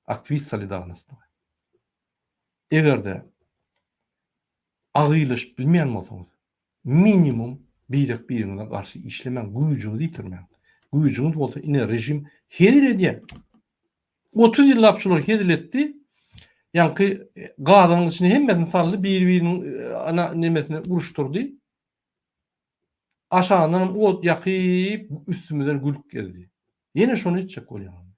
Aktiwist solidarnostlygy. Eger-de Agyrylaşyp bilmeýän bolsaňyz, minimum birek-biriňize garşy işlemäň, güýjüňizi ýitirmäň. Güýjüňiz bolsa ine režim hezil edýär. 30 ýyllap şular hezil etdi. Ýaňky gazanyň içine hemmesini saldy, biri-biriniň ana nemesini uruşdyrdy. Aşagyndanam ot ýakyp, üstümizden gülüp gezdi. Ýene şony etjek bolýaňyzmy?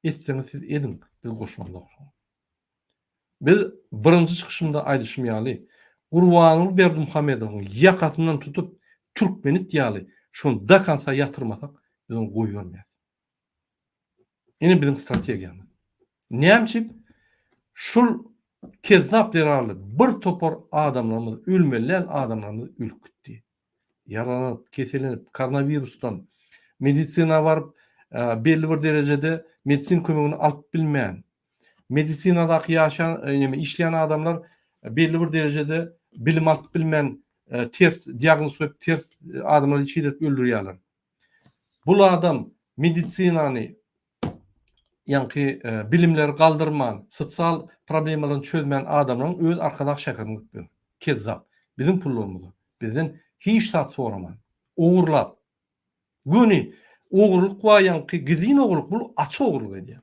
Etseňiz siz ediň, biz goşulamzok şoňa. Biz birinji çykyşymda aýdyşym ýaly, Gurbanguly Berdimuhamedowyň ýakasyndan tutup, türkmenit ýaly şony do konca ýatyrmasak, biz ony goýbermeris. Ine biziň strategiýamyz. Näme üçin? Şul kezzap zerarly bir topar adamlarymyz, ölmeli däl adamlarymyz ölüp gitdi. Ýaralanyp, keselenip, koronawirusdan medisina baryp, belli bir derejede medisin kömegini alyp bilmän, medisinadaky ýaşaýan, ýa işleýän adamlar belli bir derejede bilim alyp bilmän, ters diagnoz goýup, ters adamlary çiğdip öldürýärler. Bul adam medisinany ýaňky bilimleri galdyrman, sosial problemalaryny çözmän adamlaryň öz Arkadag şäherini gurup ýör. Kezzap. Biziň pullarymyza. Bizden hiç zat soraman. Ogurlap. Göni ogurlyk bar ýaňky gizlin ogurlyk bul açyk ogurlyk edýär.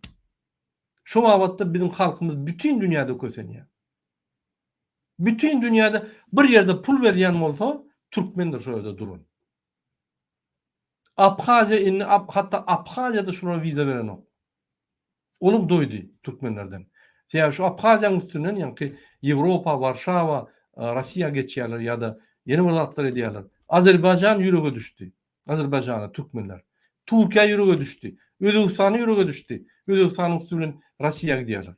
Şo babatda biziň halkymyz bütin dünýäde kösenýär. Bütin dünýäde bir ýerde pul berýän bolsa türkmendir şo ýerde duran. Abhaziýa indi hatda Abhaziýada şulara wiza berenok. Olam doýdy türkmenlerden. Sebäbi şu Abhaziýanyň üstünden ýaňky Ýewropa, Warşawa, Rossiýa geçýärler ýa-da ýene bir zatlar edýärler. Azerbaýjan ýürege düşdi. Azerbaýjana türkmenler. Türkiýä ýürege düşdi. Özbegistana ýürege düşdi. Özbegistanyň üsti bilen Rossiýa gidýärler.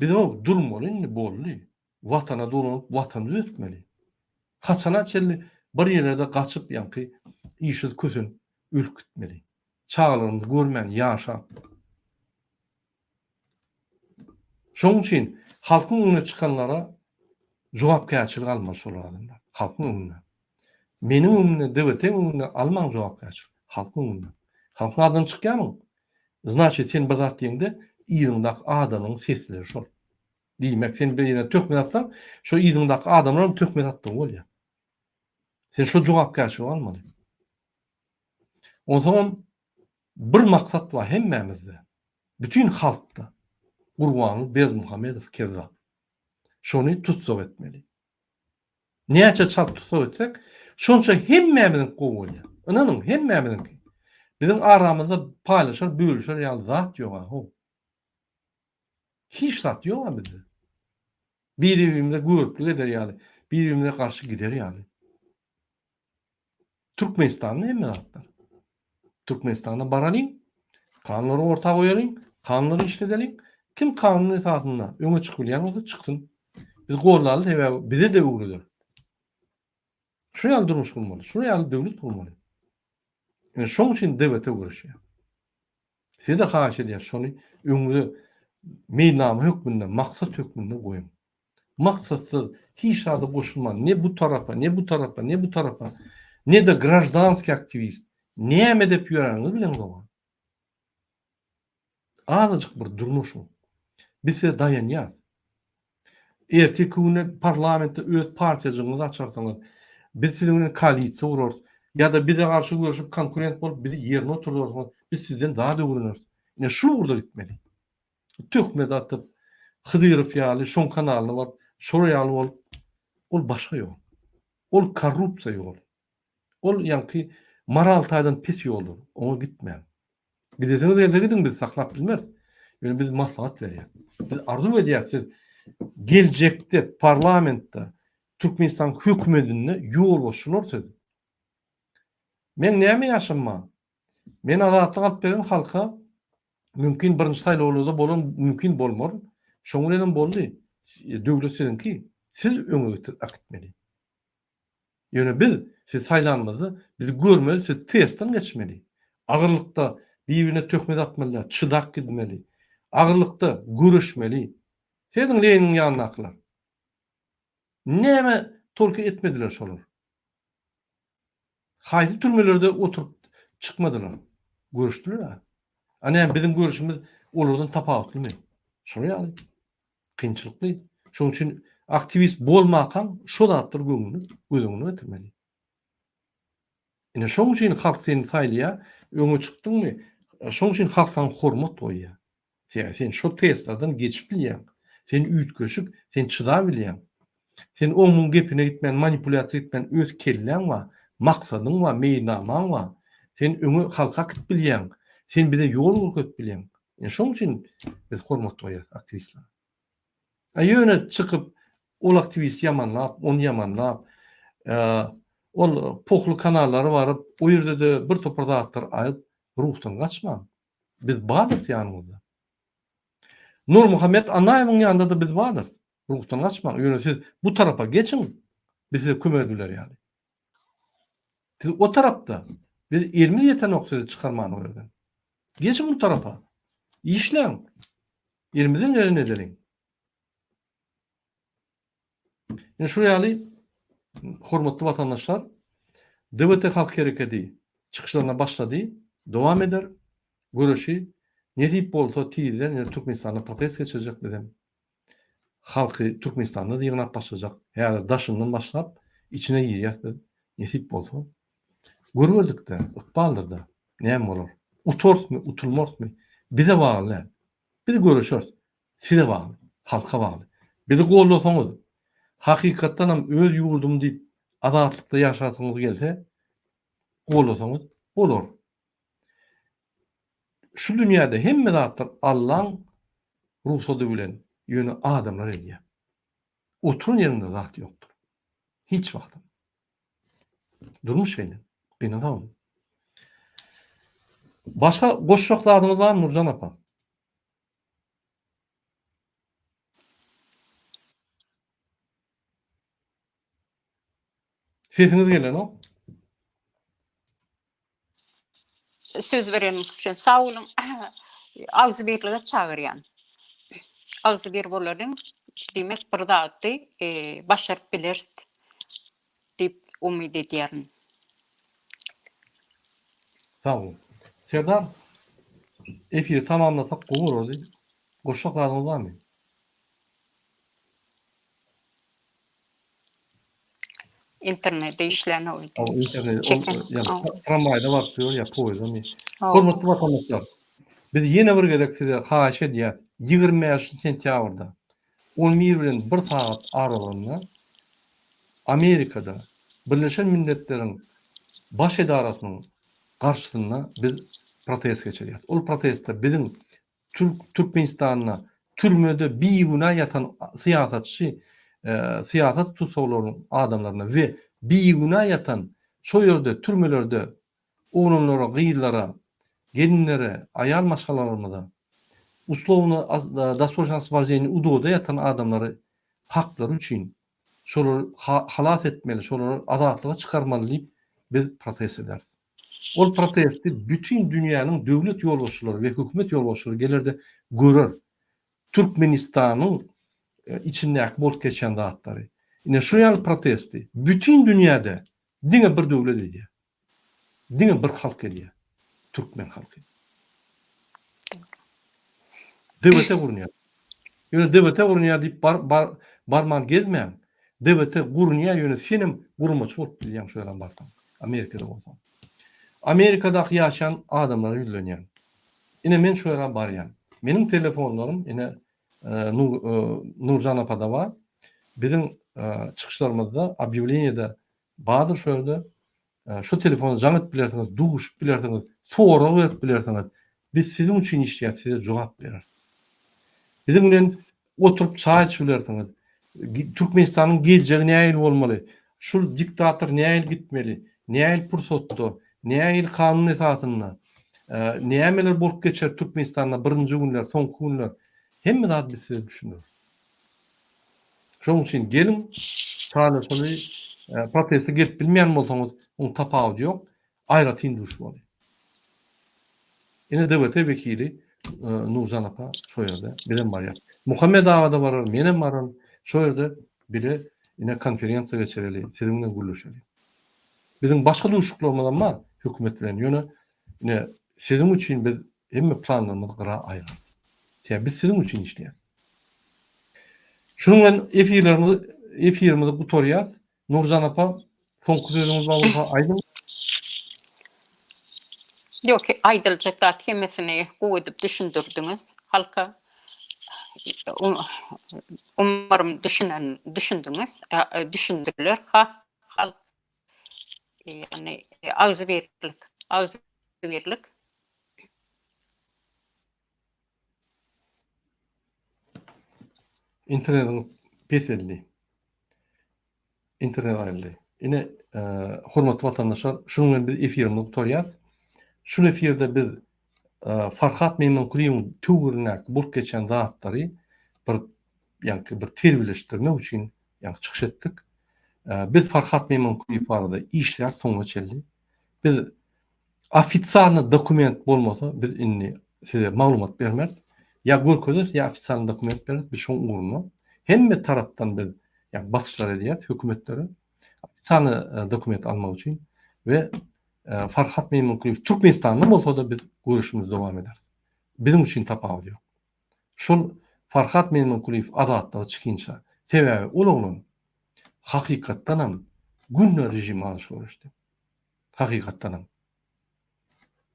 Biziň durmaly indi boldy. Watana dolanyp watany düzetmeli. Haçana çenli bir ýerlerde gaçyp ýaňky işsiz kösenip ölüp gitmeli. Çagalarymyzy görmän ýaşap. Şonuň üçin halkyň öňüne çykanlara jogapkärçilik almaly şol adamlar. Halkyň öňünde. Meniň öňümde, DWT-iň öňünde almaň jogapkärçilik. Halkyň öňünde. Halkyň adyndan çykýarmyň? Znaçit sen bir zat diýeňde yzyňdaky adamlaryň sesleri şol. Diýmek sen birine töhmet atsaň, şo yzyňdaky adamlaram töhmet atdygy bolýar. Sen şo jogapkärçiligi almaly. Onsoňam bir maksat bar hemmämizde. Bütin halkda. Gurbanguly Berdimuhamedow kezzap. Şony tussag etmeli. Näçe çalt tussag etsek, şonça hemmämiziňki gowy bolýar. Ynanyň, hemmämiziňki. Biziň aramyzda paýlaşar, bölüşer ýaly zat ýog-a, how. Hiç zat ýog-a bizde. Biri-birimize göriplik eder ýaly, biri-birimize garşy gider ýaly. Türkmenistanda hemme zatlar. Türkmenistana baralyň, kanunlary orta goýalyň, kanunlary işledeliň. Kim kanun esasynda öňe çykyp bilýän bolsa çyksyn. Biz gollaly sebäbi bize-de öwreder. Şu ýaly durmuş gurmaly, şu ýaly döwlet gurmaly. Ine şoň üçin DWT göreşýär. Size-de haýyş edýän şony öňüňize meýilnama hökmünde, maksat hökmünde goýuň. Maksatsyz, hiç zada goşulman, ne bu tarapa, ne bu tarapa, ne bu tarapa, ne-de graždanskiý aktiwist, näme edip ýöreniňizi bileňzok-a. Azajyk bir durmuşyň. Biz size daýanýas. Ertirki günde parlamentde öz partiýajygyňyzy açarsyňyz. Biz siziň bilen koalisiýa gurarys. Ýa-da bize garşy göreşip konkurent bolup bizi ýerine oturdarsyňyz. Biz sizden zat öwreneris. Ine şul ugurda gitmeli. Töhmet atyp, Hydyrow ýaly şoň kanalyna baryp, şolar ýaly bolup, ol başga ýol. Ol korrupsiýa ýoly. Ol ýaňky moral taýdan pes ýoldur. Oňa gitmäň. Gidesiňiz gelse gidiň biz saklap bilmeris. Ýöne biz maslahat berýäs. Biz arzuw edýäris siz geljekde parlamentde Türkmenistanyň hökümetinde ýolbaşçylar siz. Meň näme ýaşym bar? Men azatlyk alyp beren halka mümkin birinji saýlawlarda bolan mümkin bolmaryn. Şoň bilenem boldy. Döwlet siziňki. Siz öňe getirip äkitmeli. Ýöne biz sizi saýlanymyzda bizi görmeli, siz testden geçmeli. Agyrlykda bir-birine töhmet atmaly däl, çydap gidmeli. Agyrlykda göreşmeli. Serediň Leniniň ýanyndakylar. Näme tolky etmediler şolar. Haýsy türmelerde oturyp çykmadylar. Göreşdiler-ä. A näme biziň göreşimiz olardan tapawutlymy? Şolar ýaly. Kynçylykly. Şonuň üçin aktiwist bolmakaň şo zatlary göwnüne göz öňüne getirmeli. Ine şonuň üçin halk seni saýlaýar, öňe çykdyňmy, şonuň üçin halk saňa hormat goýýar. Sebäbi sen şo testlerden geçip bilýäň. Sen üýtgeşik, sen çydap bilýäň. Sen oň-muň gepine gitmän, manipulýasiýa etmän öz kelläň bar, maksadyň bar, meýilnamaň bar. Sen öňe halka äkidip bilýäň. Sen bize ýol görkezip bilýäň. Ine şoň üçin biz hormat goýýas aktiwistlere. A ýöne çykyp ol aktiwisti ýamanlap, ony ýamanlap, ol pohly kanallara baryp, o ýerde-de bir topar zatlar aýyp, ruhdan gaçmaň. Biz bardyrys ýanyňyzda. Nurmuhammet Annaýewiň ýanynda-da biz bardyrys. Ruhdan gaçmaň. Ýöne siz bu tarapa geçiň, biz size kömek edibiler ýaly. Siz o tarapda, biz elimiz ýetenok sizi çykarman o ýerden. Geçiň bu tarapa. Işläň. Elimizden geleni edeliň. Ine şu ýaly hormatly watandaşlar, DWT Halk Hereketi çykyşlaryna başlady, dowam eder göreşi. Nesip bolsa tizden ýene Türkmenistanda protest geçirjek bizem. Halky Türkmenistanda-da ýygnap başlajak. Häzir daşyndan başlap içine girýäs biz. Nesip bolsa. Görüberdik-dä, ykbaldyr-da. Näme bolar? Utarysmy, utulmarysmy? Bize bagly däl. Biz göreşeris. Size bagly, halka bagly. Bizi gollasaňyz, hakykatdanam öz ýurdum diýip azatlykda ýaşasyňyz gelse, gollasaňyz bolar. Şu dünýäde hemme zatlar Allaň rugsady bilen ýöne adamlar edýär. Oturan ýeriňde zat ýokdur. Hiç wagtam. Durmuş şeýle. Gynansagam. Başga goşjak zadyňyz barmy Nurjan apa? Sesiňiz gelenok. Söz bereniňiz üçin sag boluň. Agzybirlige çagyrýan. Agzybir bolalyň, diýmek bir zady başaryp bileris diýip umyt edýärin. Sag boluň. Serdar, efiri tamamlasak gowy bolardy. Goşjak zadyňyz barmy? Interneti işlänok öýdýän. Hawa, internet, ol ýa tramwaýda baryp ýör ýa poýezdami. Hormatly watandaşlar, biz ýene bir gezek size haýyş edýäs, 25 sentýabrda 11 bilen 1 sagat aralygynda Amerikada Birleşen Milletleriň Baş edarasynyň garşysynda biz protest geçirýäs. Ol protestde biziň Türk Türkmenistanda türmede bigünä ýatan syýasatçy syýasat tussaglarynyň adamlaryna we bigünä ýatan şo ýerde türmelerde oglanlara gyzlara gelinlere aýal maşgalalarymyza uslowno dosroçno oswoboždeniýe UDO-da ýatan adamlary haklary üçin şolary halas etmeli şolary azatlyga çykarmaly diýip biz protest ederis. Ol protesti bütin dünýäniň döwlet ýolbaşçylary we hökümet ýolbaşçylary geler-de görer. Türkmenistanyň içindäki bolup geçýän zatlary. Ine şu ýaly protesti bütin dünýäde diňe bir döwlet edýär. Diňe bir halk edýär. Türkmen halky. DWT gurunýar. Ýöne DWT gurunýar diýip bar, bar, barman gezmäň. DWT gurunýar ýöne senem gurmaçy bolup bilýäň şu ýere barsaň. Amerikada bolsaň. Amerikadaky ýaşaýan adamlara ýüzlenýän. Ine men şu ýere barýan. Meniň telefonlarym ine Nur, Nurjan apada bar. Biziň çykyşlarymyzda obýawleniýede bardyr şu ýerde. Şu telefona jaň edip bilersiňiz, duşup bilersiňiz, sorag berip bilersiňiz. Biz siziň üçin işleýäs, size jogap bereris. Biziň bilen oturyp çaý içip bilersiňiz. Türkmenistanyň geljegi nähili bolmaly? Şul diktator nähili gitmeli? Nähili pursatda? Nähili kanun esasynda? Nämeler bolup geçer Türkmenistanda birinji günler, soňky günler? Hemme zady biz size düşündireris. Şonuň üçin geliň, çaýlaşaly, proteste gelip bilmeýän bolsaňyz, onuň tapawudy ýok, aýratyn duşmaly. Ine DWT wekili Nurjan apa şo ýerde, bizem barýas. Muhammet aga-da barar, menem bararyn. Şo ýerde bile ine konferensiýa geçireli, siziň bilen gürleşeli. Biziň başga duşuşyklarymyzam bar hökümet bilen, ýöne ine siziň üçin biz hemme planlarymyzy gyra aýyrarys. Sebäbi biz siziň üçin işleýäs. Şunuň bilen efirlerimizi efirimizi gutarýas. Nurjan apa, soňky sözüňiz bar bolsa aýdyň. Ýok, aýdyljak zat hemmesini gowy edip düşündirdiňiz halka. Umarym düşünen düşündiňiz, düşündiler halk. Ýagny agzybirlik, agzybirlik. Internetiň peseldi. Internet aýryldy. Ine, hormatly watandaşlar, şunuň bilen biz efirimizi gutarýarys. Şul efirde biz Farhat Meýmankulyýewiň töwründäki bolup geçen zatlary bir ýaňky bir terbiýeleşdirmek üçin ýaňky çykyş etdik. Biz Farhat Meýmankulyýew barada işläris soňuna çenli. Biz Ofitsialny dokument bolmasa biz indi size maglumat bermeris. Ýa görkezeris ýa ofitsialny dokument bereris biz şoň ugrunda. Hemme tarapdan biz ýa basyşlar edýäris hökümetlere ofitsialny dokument almak üçin we Farhat Meýmunkulyýew Türkmenistanda bolsada biz göreşimizi dowam ederis. Biziň üçin tapawudy ýok. Şol Farhat Meýmunkulyýew azatlyga çykynça. Sebäbi ol oglan hakykatdanam günde režime garşy göreşdi. Hakykatdanam.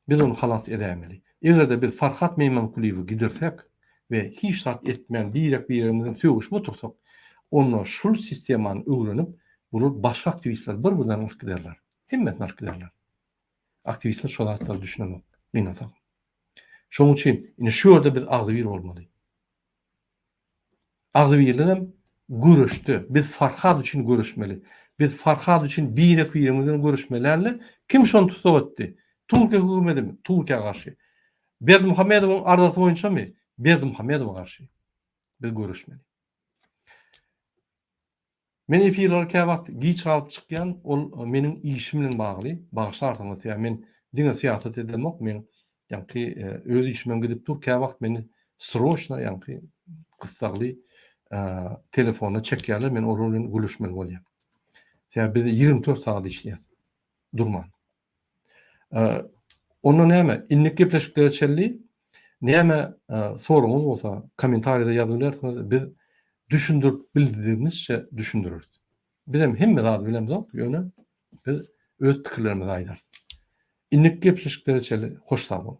Biz ony halas edäýmeli. Eger-de biz Farhat Meýmankulyýewi gidirsek we hiç zat etmän birek-biregimizden sögüşip otursak, onda şul sistemany öwrenip, bular başga aktiwistler bir-birden alyp giderler. Hemmesini alyp giderler. Aktiwistler şo zatlara düşünenok, gynansagam. Şonuň üçin ine şu ýerde biz agzybir bolmaly. Agzybirligem göreşde. Biz Farhad üçin göreşmeli. Biz Farhad üçin birek-birimiz bilen göreşmeli dälde. Kim şony tussag etdi? Türkiýe hökümedimi? Türkiýä garşy. Berdimuhamedowyň arzasy boýunçamy? Berdimuhamedowa garşy. Biz göreşmeli. Men efirlere käwagt giç galyp çykýan, ol meniň işim bilen bagly, bagyşlarsyňyz, sebäbi men diňe syýasat edemok, men ýaňky öz işimem gidip dur, käwagt meni sroçno ýaňky gyssagly telefona çekýärler, men olar bilen gürleşmeli bolýan. Sebäbi biz 24 sagat işleýäs, durman. Onda näme, indiki gepleşiklere çenli näme soragyňyz bolsa kommentariýada ýazyp bilersiňiz, biz düşündirip bildigimizçe düşündireris. Bizem hemme zady bilemzok, ýöne biz öz pikirlerimizi aýdarys. Indiki gepleşiklere çenli hoş sag boluň.